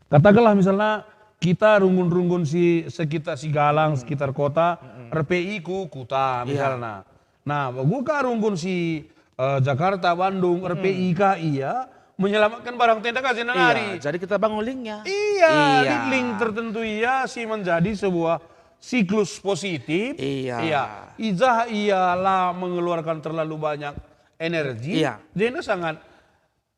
Katakanlah misalnya kita runggun-runggun si sekitar Sigalang, hmm, sekitar kota, hmm, R P I ku kuta, iya, misalnya. Nah, bage ka runggun si, eh, Jakarta, Bandung, hmm, R P I ka ia, menyelamatkan barang tenda ka si nari. Iya, jadi kita bangun linknya. Iya, iya. Lit link tertentu ia si menjadi sebuah siklus positif. Iya. Iya. I jah ia la mengeluarkan terlalu banyak energi, iya, jenda sangat,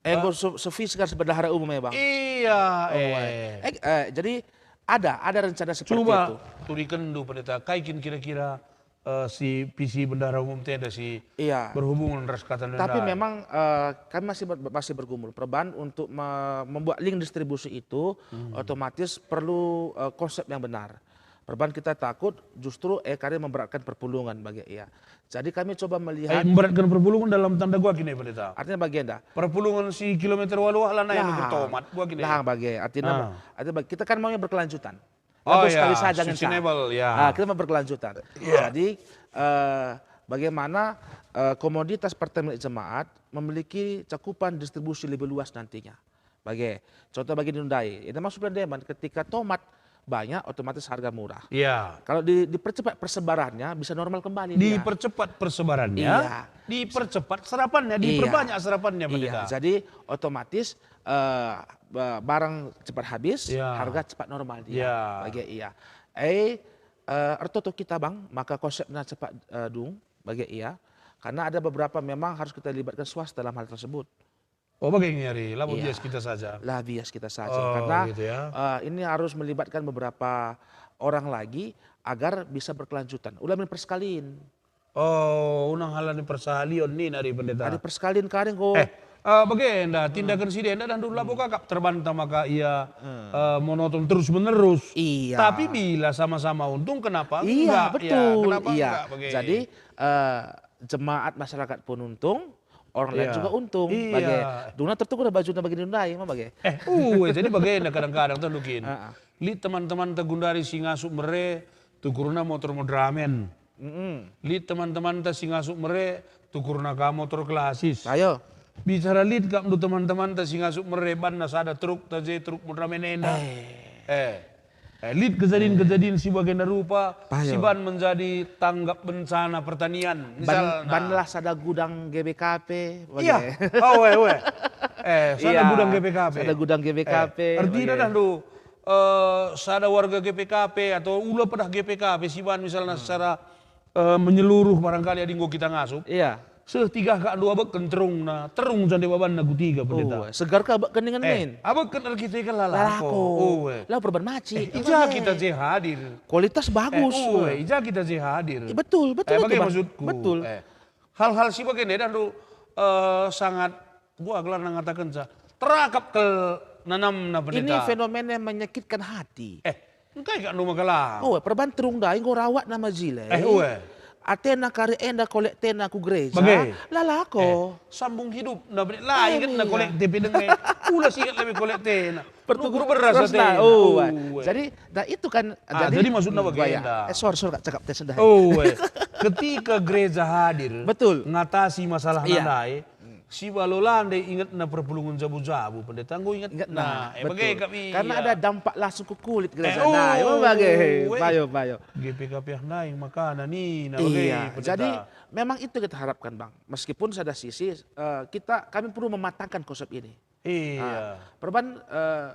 eh, enggo su-, sufisien kan si bendahara umum ya, Bang? Iya, oh, eh. Eh, eh, jadi ada, ada rencana seperti itu. Coba turikenndu, Pendeta, kai kin kira-kira eh, si visi bendahara umum tenda si, iya, berhubungan ras kata nenda. Tapi memang, eh, kami masih ber-, masih bergumul. Perban untuk me-, membuat link distribusi itu, hmm, otomatis perlu, eh, konsep yang benar. Perban kita takut justru, eh, kari memberatkan perpulungen bagi ia. Jadi kami coba melihat. Eh, memberatkan perpulungen dalam tanda gua gini, Pendeta. Artinya bagenda. Perpulungen si kilometer waluh lah nai. Lah, tomat gua gini. Lah, bagi. Artinya, ah, artinya bagi, kita kan maunya berkelanjutan. Oh, labuh ya, sekali saja ngenca. Sustainable, ya. Ah, kita mau berkelanjutan. Ya. Jadi, eh, bagaimana, eh, komoditas Pertalite jemaat memiliki cakupan distribusi lebih luas nantinya. Bage, contoh bagi di Nundai, ini masuk bulan Desember, ketika tomat banyak, otomatis harga murah. Ya. Kalau di-, dipercepat persebarannya, bisa normal kembali dia. Dipercepat persebarannya, iya, dipercepat serapannya, iya, diperbanyak serapannya, iya, Pendeta. Jadi otomatis eh, ba-, barang cepat habis, ya, harga cepat normal dia. Ya. Bagi ia. Eh, eh, ertoto kita, Bang, maka konsepnya cepat, eh, dung, bagi ia. Karena ada beberapa memang harus kita libatkan swasta dalam hal tersebut. Oh, bagi ini hari, lah, iya, bias kita saja. Lah, bias kita saja. Oh, karena, gitu ya, eh, ini harus melibatkan beberapa orang lagi agar bisa berkelanjutan. Ulamin persekalian. Oh, unang halani persalion nina ari Pendeta. Ari persekalian kari enggo. Eh, eh, bage enda, hmm, tindakan si enda dah dulu labo, hmm, kakap terbanta maka ia, hmm, eh, monoton terus menerus. Iya. Tapi bila sama-sama untung, kenapa, iya, enggak? Ya, betul. Kenapa, iya, enggak bage? Jadi, eh, jemaat masyarakat pun untung, orang lain, iya, juga untung. Iya. Bage. Duna tertukur bajuna bagi Nundai, ma bage. Eh, uh, jadi bage enda kadang-kadang tuh, Dukin. Heeh. Lit teman-teman tegundari si ngasup mere, tukurna motor moderamen. Mm-mm. Lit teman-temanta si ngasup mere, tukurna ka motor klasis. Ayo. Bicara lit kap ndu teman-temanta si ngasup mere, banna sada truk ta je truk moderamen enda. Eh. Eh. Eh, lit kejadian-kejadian si bagenda rupa, payo, si ban menjadi tanggap bencana pertanian. Ban-, misalna, banlah sada gudang G B K P, iya, bage. Oh, we, we. Eh, sada, iya, gudang G B K P. Sada gudang G B K P, eh, ertina, bage, dah ndu, eh, sada warga G P K P atau ula pedah G P K P si ban misalna, hmm, secara, eh, menyeluruh barangkali adi enggo kita ngasup. Iya. Seh tiga ka dua beken terungna, terung jande babanna ku tiga, Pendeta. Oh, segar ka beken dengan, eh, main. Abeken erkiteken lalako. Lalako. Oh, eh. Lah perban maci. Eh, ija kita je hadir. Kualitas bagus. Eh, oh, eh, ija kita je hadir. Eh, betul, betul, eh, itu, bage Bang, maksudku. Betul. Eh, hal-hal si bagenda dah ndu, eh, sangat, gua gelarna ngatakenca, terakap kal nanamna, Pendeta. Ini fenomena yang menyakitkan hati. Eh, engkai kak ndu maka lang? Oh, perban terung ndai enggo rawat nama jile. Eh, ue. Atena kari enda kolek tena ku gereja. Bage. Lalako. Eh, sambung hidup, nda, Pendeta, la ingetna, iya, kolek te pe denge. Ula si inget lebe kolek tena. Pertukur beras, beras atena. Oh, ue. Jadi, nah, itu kan, ah, jadi, jadi maksudna hmm, bagenda. Eh, sorry, sorry, Kak, cakap te sendah. Oh, eh. Ketika gereja hadir, betul, ngatasi masalah, iya, nandai, hmm, si balo la ndai ingetna perpulungen jabu-jabu, Pendeta enggo ingetna. Ingetna, eh, betul. Bage kami, karena, iya, ada dampak langsung ku kulit gereja. Eh, oh, ndai, oh, bage. Weh. Payo, payo. G P K P ndai makana nina, bage, iya, Pendeta. Jadi memang itu kita harapkan, Bang. Meskipun sada sisi, eh, kita, kami perlu mematangkan konsep ini. Iya. Ah, perban, eh,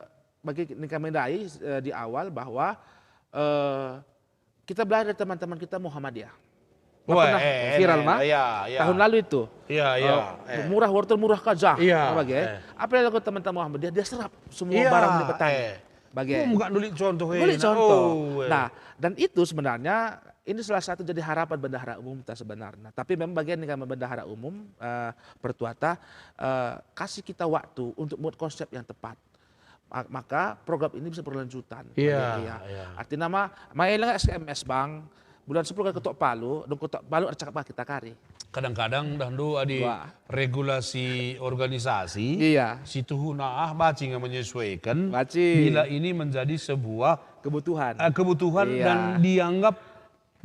bagi kami ndai, eh, di awal bahwa, eh, kita belajar dari teman-teman kita Muhammadiyah. Wah, pernah, eh, viral, eh, mah? Iya, iya. Tahun lalu itu. Iya, iya, eh, eh, murah wortel, murah kajah. Iya, bage. Eh. Apa yang dilakukan teman-teman Muhammadiyah? Dia serap semua, iya, barang milik petani. Eh. Bage. Gua nggak nulik contoh, nulik, eh, nah, contoh. Oh, eh. Nah, dan itu sebenarnya ini salah satu jadi harapan bendahara umum kita sebenarnya. Tapi memang bagian dengan bendahara umum, eh, Pertuata, eh, kasih kita waktu untuk buat konsep yang tepat. Ma-, maka program ini bisa berlanjutan. Iya, iya. Artinya mah, main lah S K M S, Bang. Bulan sepuluh kali ketok palu, dong ketok palu ada cakap kita kari. Kadang-kadang dah ndu adi, wah, regulasi organisasi, iya, si tuhuna ah bacing menyesuaikan. Bacing. Bila ini menjadi sebuah kebutuhan. Eh, kebutuhan, iya, dan dianggap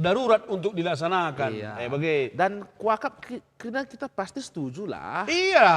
darurat untuk dilaksanakan. Iya. Eh, bage. Dan kuakap ki-, kena kita pasti setuju lah. Iya,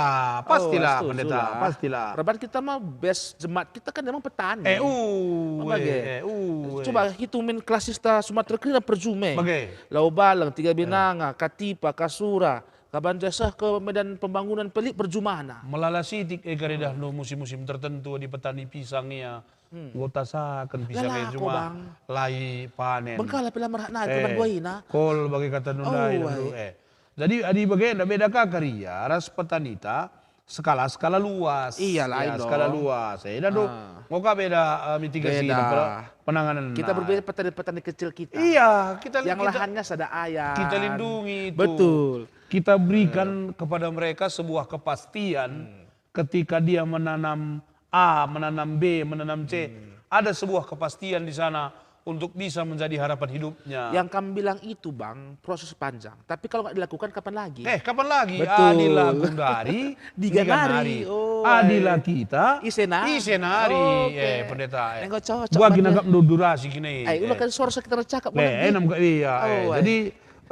pastilah, oh, setuju Pendeta, lah. Pastilah. Perban kita mah base jemaat kita kan memang petani. Eh, uwe, bage. Eh, uwe. Coba hitungin klasista Sumatera kerina perjume. Bage. Lau Baleng, Tiga Binanga, eh, Katipa, Kasura, Kaban ja seh ke medan pembangunan pe lit perjumana. Melala sitik e kari dah no musim-musim tertentu di petani pisang ia. Hmm. Enggo tasaken pisang e cuma lai panen. Bengkala pe la merhat nari, eh, kuman buahina. Kol bage kata ndai dah no, eh. Jadi adi bage enda beda ka kari ia ras petanita skala-skala luas. Iyalah, ya, skala luas. Eh, dah no. Ah. Enggo ka beda, eh, mitigasi, beda, penanganan. Kita berbeda petani-petani kecil kita. Iya, kita, yang kita, lahannya sada ayat. Kita lindungi itu. Betul. Kita berikan kepada mereka sebuah kepastian ketika dia menanam A, menanam B, menanam C. Ada sebuah kepastian di sana untuk bisa menjadi harapan hidupnya. Yang kamu bilang itu, Bang, proses panjang. Tapi kalau nggak dilakukan, kapan lagi? Eh, kapan lagi? Betul. Adila gundari, diganari. Diganari. Oh, adila kita, isenari. Isenari. Oke. Eh, pendeta, eh. Enggo cocok. Buat kina gak durasi kini. Eh, ulakan suara kita cakap. Eh, enam kak iya. Oh, eh. Jadi,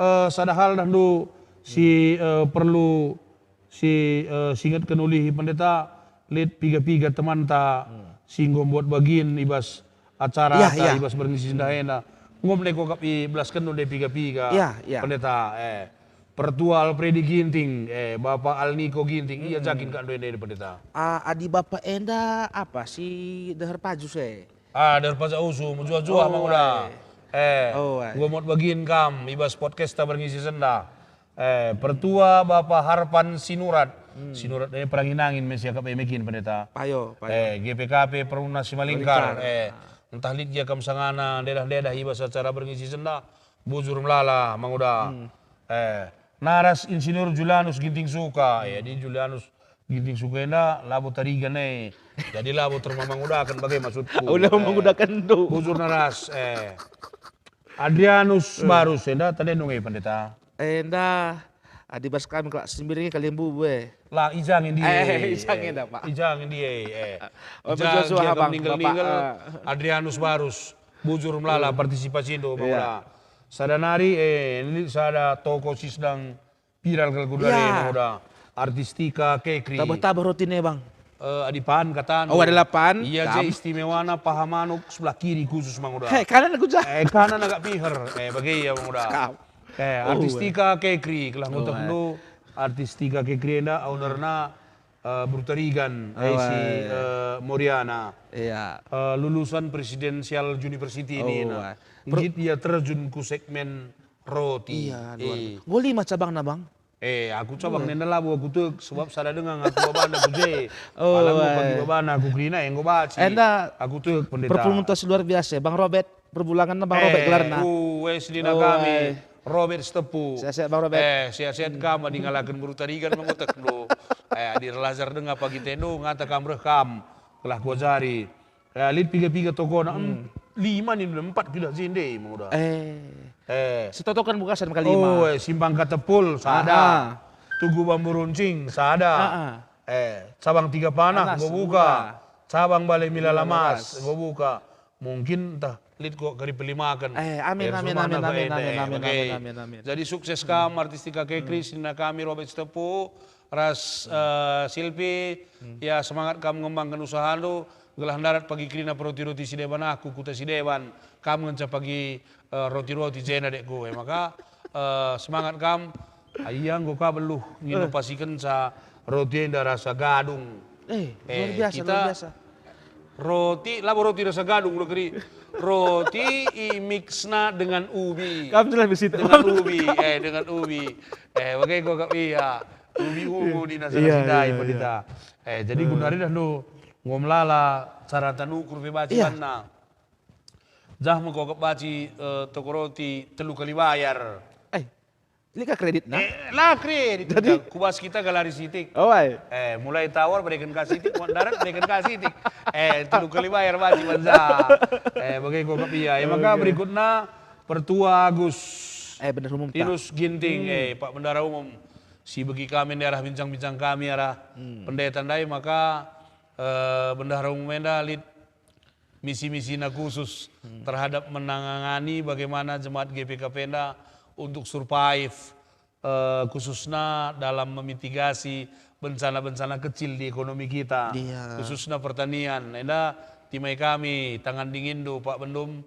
eh, sada hal dah ndu si, eh, perlu si, eh, singetken ulihi pendeta, lit piga-piga temanta si enggo mbuat bagin i bas acara, ya, ata, ya, i bas berngi si sendah enda. Enggo me kap ibelasken ndai piga-piga, ya, ya, pendeta, eh. Pertua Alfredi Ginting, eh, Bapa Alniko Ginting, ia jakin kak ndai pendeta. Ah, adi Bapa enda apa si deher pajus, eh? Ah, deher pajus usu, mejuah-juah, oh, mang uda. Eh, oh, enggo mbuat bagin kam i bas podcast ta berngi si sendah. Eh, pertua Bapa Harpan Sinurat. Sinurat, eh, perangin-angin me siakap e mekin, pendeta. Payo, payo. Eh, G P K P Perumnas Simalingkar. Malingkar. Eh, ntah lit gia kam sangana ndedah-ndedah i bas acara berngi si sendah, bujur melala, mang uda. Eh, naras Insinyur Julianus Ginting Suka. Eh, di Julianus Ginting Suka enda labo Tarigan e. Jadi labo terma mangudaken bage maksudku. Udah, eh, mangudaken tu. Bujur naras, eh. Adrianus Barus enda tande nunge, pendeta. Enda, adi bas kami kalak Sembiring kalimbubu, eh. La, ijang enda, eh, ijang enda, Pak. Ijang enda, eh. Oh, ijang, Joshua, dia Habang, meninggal-ninggal, Bapak, eh. Adrianus Barus, bujur melala partisipasindu, iya, mangula. Sada nari, eh, ini sada toko si sedang viral kal ku dare, ya, mangula. Artistika Kekri. Tabah-tabah rotina, Bang. Eh, adi pan katan. Oh, ada lapan. Iya, je istimewana paha manuk sebelah kiri khusus, mangula. He, kanan aku jah. Eh, kanan agak piher. Eh, bage ia, mangula. Kam. Eh, oh, Artistika Kekri, kelah, oh, ngutek ndu. Artistika Kekri enda ownerna, eh, Bru Tarigan, oh, eh, si, eh, Moriana. Iya. Eh, lulusan Presidential University nina. Nggit ia terjun ku segmen roti. Iya, luar biasa. Enggo lima cabangna, Bang? Eh, aku cabang nenda labo aku tek, sebab sada denga aku babana ku je. Oh, pala enggo pagi babana aku kerina, eh, enggo banci. Enda aku tek, pendeta. Perpulungen luar biasa, Bang Robert, perbulangenna Bang Robert gelarna. Eh, ku Wesley na kami, Robert Sitepu. Sehat-sehat, Bang Robert. Eh, sehat-sehat kam, adi ngalaken Bru Tarigan mengutek dulu. Eh, adi erlajar denga pagi tendo, ngata kam reh kam, kelah kuajari. Eh, lit piga-piga tokona, em, lima nin, empat kilo jende, mangula. Eh. Eh. Setotokan bukasan kali lima. Oh, eh, Simpang Katepul, sada. Ah, ah. Tugu Bambu Runcing, sada. Ah, ah. Eh, cabang Tiga Panah, enggo buka. Cabang Bale Mila Lamas, enggo buka. Mungkin ntah lit kok kari pelimaken. Eh, amin, amin, amin, amin, amin, amin, amin. Jadi sukses kam, Artistika Kekri, senina kami Robert Sitepu, ras, eh, Silvi, ya, semangat kam ngembangken usahandu, gelah ndarat pagi kerina peroti-roti si deban aku, kuta si deban, kam ngenca pagi, eh, roti-roti jenda dekku, eh, maka, eh, semangat kam, ah, ia enggo ka beluh nginovasikenca roti enda rasa gadung. Eh, luar biasa, kita luar biasa. Roti, labo roti rasa gadung, udah keri. Roti imiksna dengan ubi. Kam jelas bisi, dengan ubi, eh, dengan ubi. Eh, bage kok, iya. Ubi ungu di nasa, iya, nasi ndai, iya, pendeta. Eh, jadi guna dah lu enggo melala cara tanukur pe banci banna. Jah me kok banci, eh, toko roti telu kali bayar. Eh, Lit ka kreditna? Eh, la kredit. Jadi? Ku bas kita galari sitik. Oh, ai. Eh, mulai tawar bereken ka sitik, mau ndarat bereken ka sitik. Eh, telu kali bayar banci bansa. Eh, bage kok kap ia. Eh, maka berikutna Pertua Agus. Eh, Bendahara Umum ta? Tinus Ginting, eh, Pak Bendahara Umum. Si begi kami arah bincang-bincang kami arah pendeta ndai, maka, eh, Bendahara Umum enda lit misi-misina khusus terhadap menangani bagaimana jemaat G P K P enda untuk survive, eh, khususna dalam memitigasi bencana-bencana kecil di ekonomi kita, iya, khususna pertanian. Enda timai kami tangan dinginndu, Pak Bendum,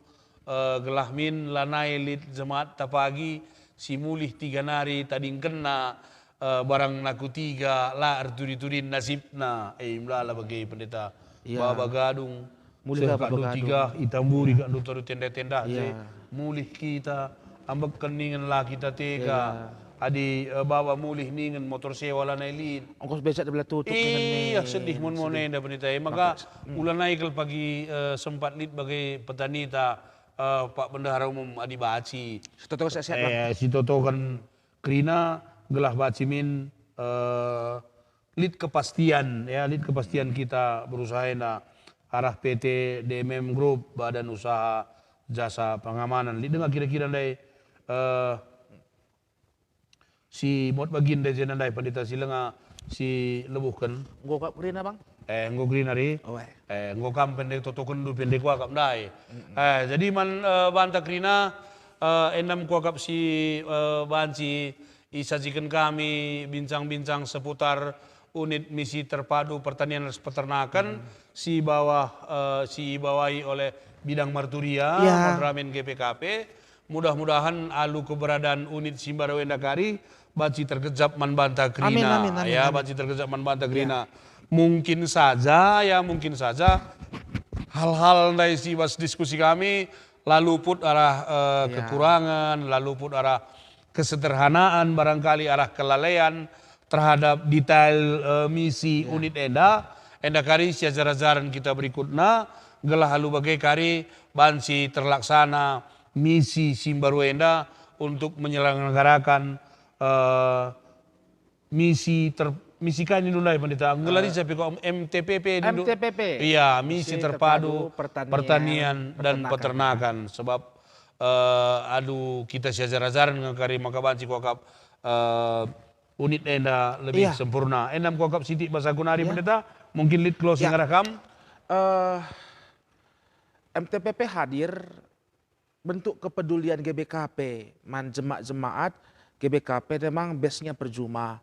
eh, gelah min lanai lit jemaat ta pagi si mulih tiga nari tadingkenna, eh, barang naku tiga la erturi-turin nasibna. Eh, melala bage pendeta. Iya. Baba Gadung. Mulih seh ka kak Baba Gadung. Tiga, itamburi kak ndutadu tenda-tenda, iya, je. Mulih kita, ambekken ningen la kita tega. Iya. Adi, eh, baba mulih ningen motor sewa lanai lit. Ongkos becak dibela tutuk ningen. Iya, sedih mun enda pendeta. Eh, maka, maka, hmm, ulanai kal pagi, eh, sempat lit bage petanita, eh, Pak Bendahara Umum Adi Baci. Sitotoken sehat-sehat, Bang. Eh, sitotoken kerina gelah banci min, eh, lit kepastian, ya, lit kepastian kita berusaha enda arah P T D M M Group, Badan Usaha Jasa Pengamanan. Lit denga kira-kira ndai, eh, si mot bagin ndai jenda ndai pendeta si lenga si lebuhken. Enggo kap kerina, Bang? Eh, enggo kerina ri. Oh, eh. Eh, enggo kam pende totokenndu pende kuakap ndai. Mm-mm. Eh, jadi man, eh, banta kerina, eh, enda me kuakap si, eh, banci isajiken kami bincang-bincang seputar unit misi terpadu pertanian ras peternakan, mm, si bawah, eh, si ibawahi oleh bidang marturia, ya, Madramin G P K P. Mudah-mudahan alu keberadaan unit si mbaru enda kari banci tergejap man banta kerina. Amin, amin, amin, ya, amin. Banci tergejap man banta, ya, kerina. Mungkin saja, ya, mungkin saja hal-hal ndai si bas diskusi kami la luput arah, eh, ya, kekurangan, la luput arah kesederhanaan, barangkali arah kelalaian terhadap detail, eh, misi, ya, unit enda. Enda kari siajar-ajaren kita berikutna, gelah alu bage kari banci terlaksana misi si mbaru enda untuk menyelenggarakan, eh, misi ter-, misi kai nindu ndai, Pendeta? Ngelari, eh, sampe kok M T P P nindu? M T P P. Iya, misi, misi terpadu, terpadu pertanian, pertanian dan peternakan. Peternakan. Sebab, eh, alu kita siajar-ajaren nge kari maka banci kuakap, eh, unit enda lebih, iya, sempurna. Enda me kuakap sitik basaku nari, iya, Pendeta, mungkin lit closing, iya, arah kam. Eh, M T P P hadir bentuk kepedulian G B K P man jemaat-jemaat G B K P memang base-nya perjuma.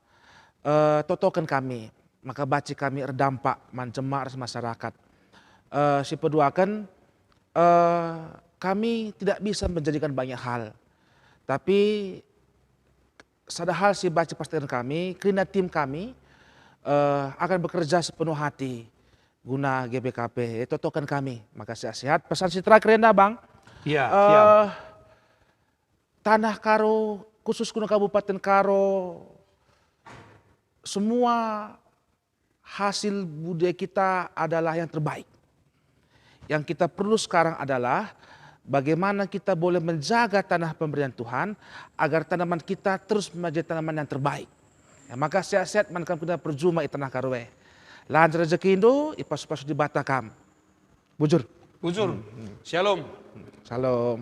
Eh, totoken kami, maka banci kami erdampak man jemaat ras masyarakat. Eh, si peduaken, eh, kami tidak bisa menjanjikan banyak hal, tapi sada hal si banci pastiken kami, kerina tim kami, eh, akan bekerja sepenuh hati guna G B K P, eh, totoken kami. Maka sehat-sehat. Pesan si terakhir enda, Bang. Iya, eh, siap. Tanah Karo, khusus guna Kabupaten Karo, semua hasil budaya kita adalah yang terbaik. Yang kita perlu sekarang adalah bagaimana kita boleh menjaga tanah pemberian Tuhan agar tanaman kita terus menjadi tanaman yang terbaik. Ya, maka sehat-sehat man kam kerina perjuma i Tanah Karo e. Lancar rejekindu, ipasu-pasu Dibata kam. Bujur. Bujur. Hmm, hmm. Shalom. Shalom.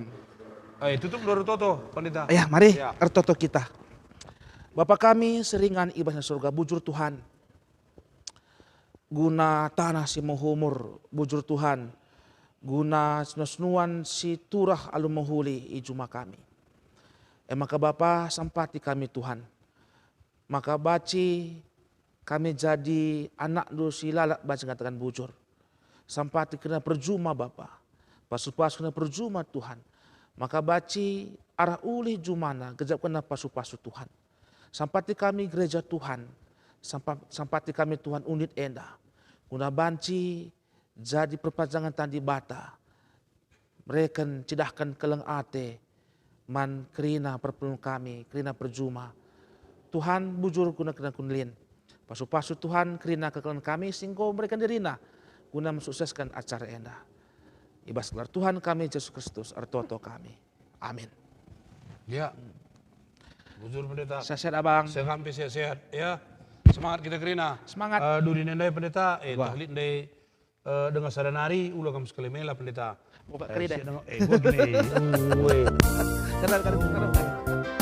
Eh, tutup dulu ertoto, Pendeta. Ya, mari, ya, ertoto kita. Bapa kami si ringan i bas surga, bujur Tuhan. Guna tanah si mehumur, bujur Tuhan, guna senua-senuan si turah alu mehuli i juma kami. E maka Bapa, sampati kami Tuhan, maka banci kami jadi anakNdu si lalap banci ngataken bujur. Sampati kerina perjuma Bapa, pasu-pasu kerina perjuma Tuhan, maka banci arah ulih jumana gejapkenna pasu-pasu Tuhan. Sampati kami gereja Tuhan, sampa-, sampati kami Tuhan unit enda, guna banci jadi perpanjangen tangan Dibata, mereken cidahken keleng ate man kerina perpulungen kami, kerina perjuma. Tuhan, bujur guna kerina kunlin. Pasu-pasu Tuhan kerina kekelengen kami si enggo mereken dirina guna mensuksesken acara enda. I bas gelar Tuhan kami, Jesus Kristus, ertoto kami. Amin. Ya. Bujur, Pendeta. Sehat-sehat, Abang. Sehat, sehat-sehat, ya. Semangat kita kerina. Semangat. Eh, duri ndai, Pendeta. Eh, wah, teh lit ndai, eh, denga sada nari, ula kam sekali mela, Pendeta. Buka, eh, keri deh. Siap denga, eh, gua gini. Ue. Tenang, tenang, tenang, tenang.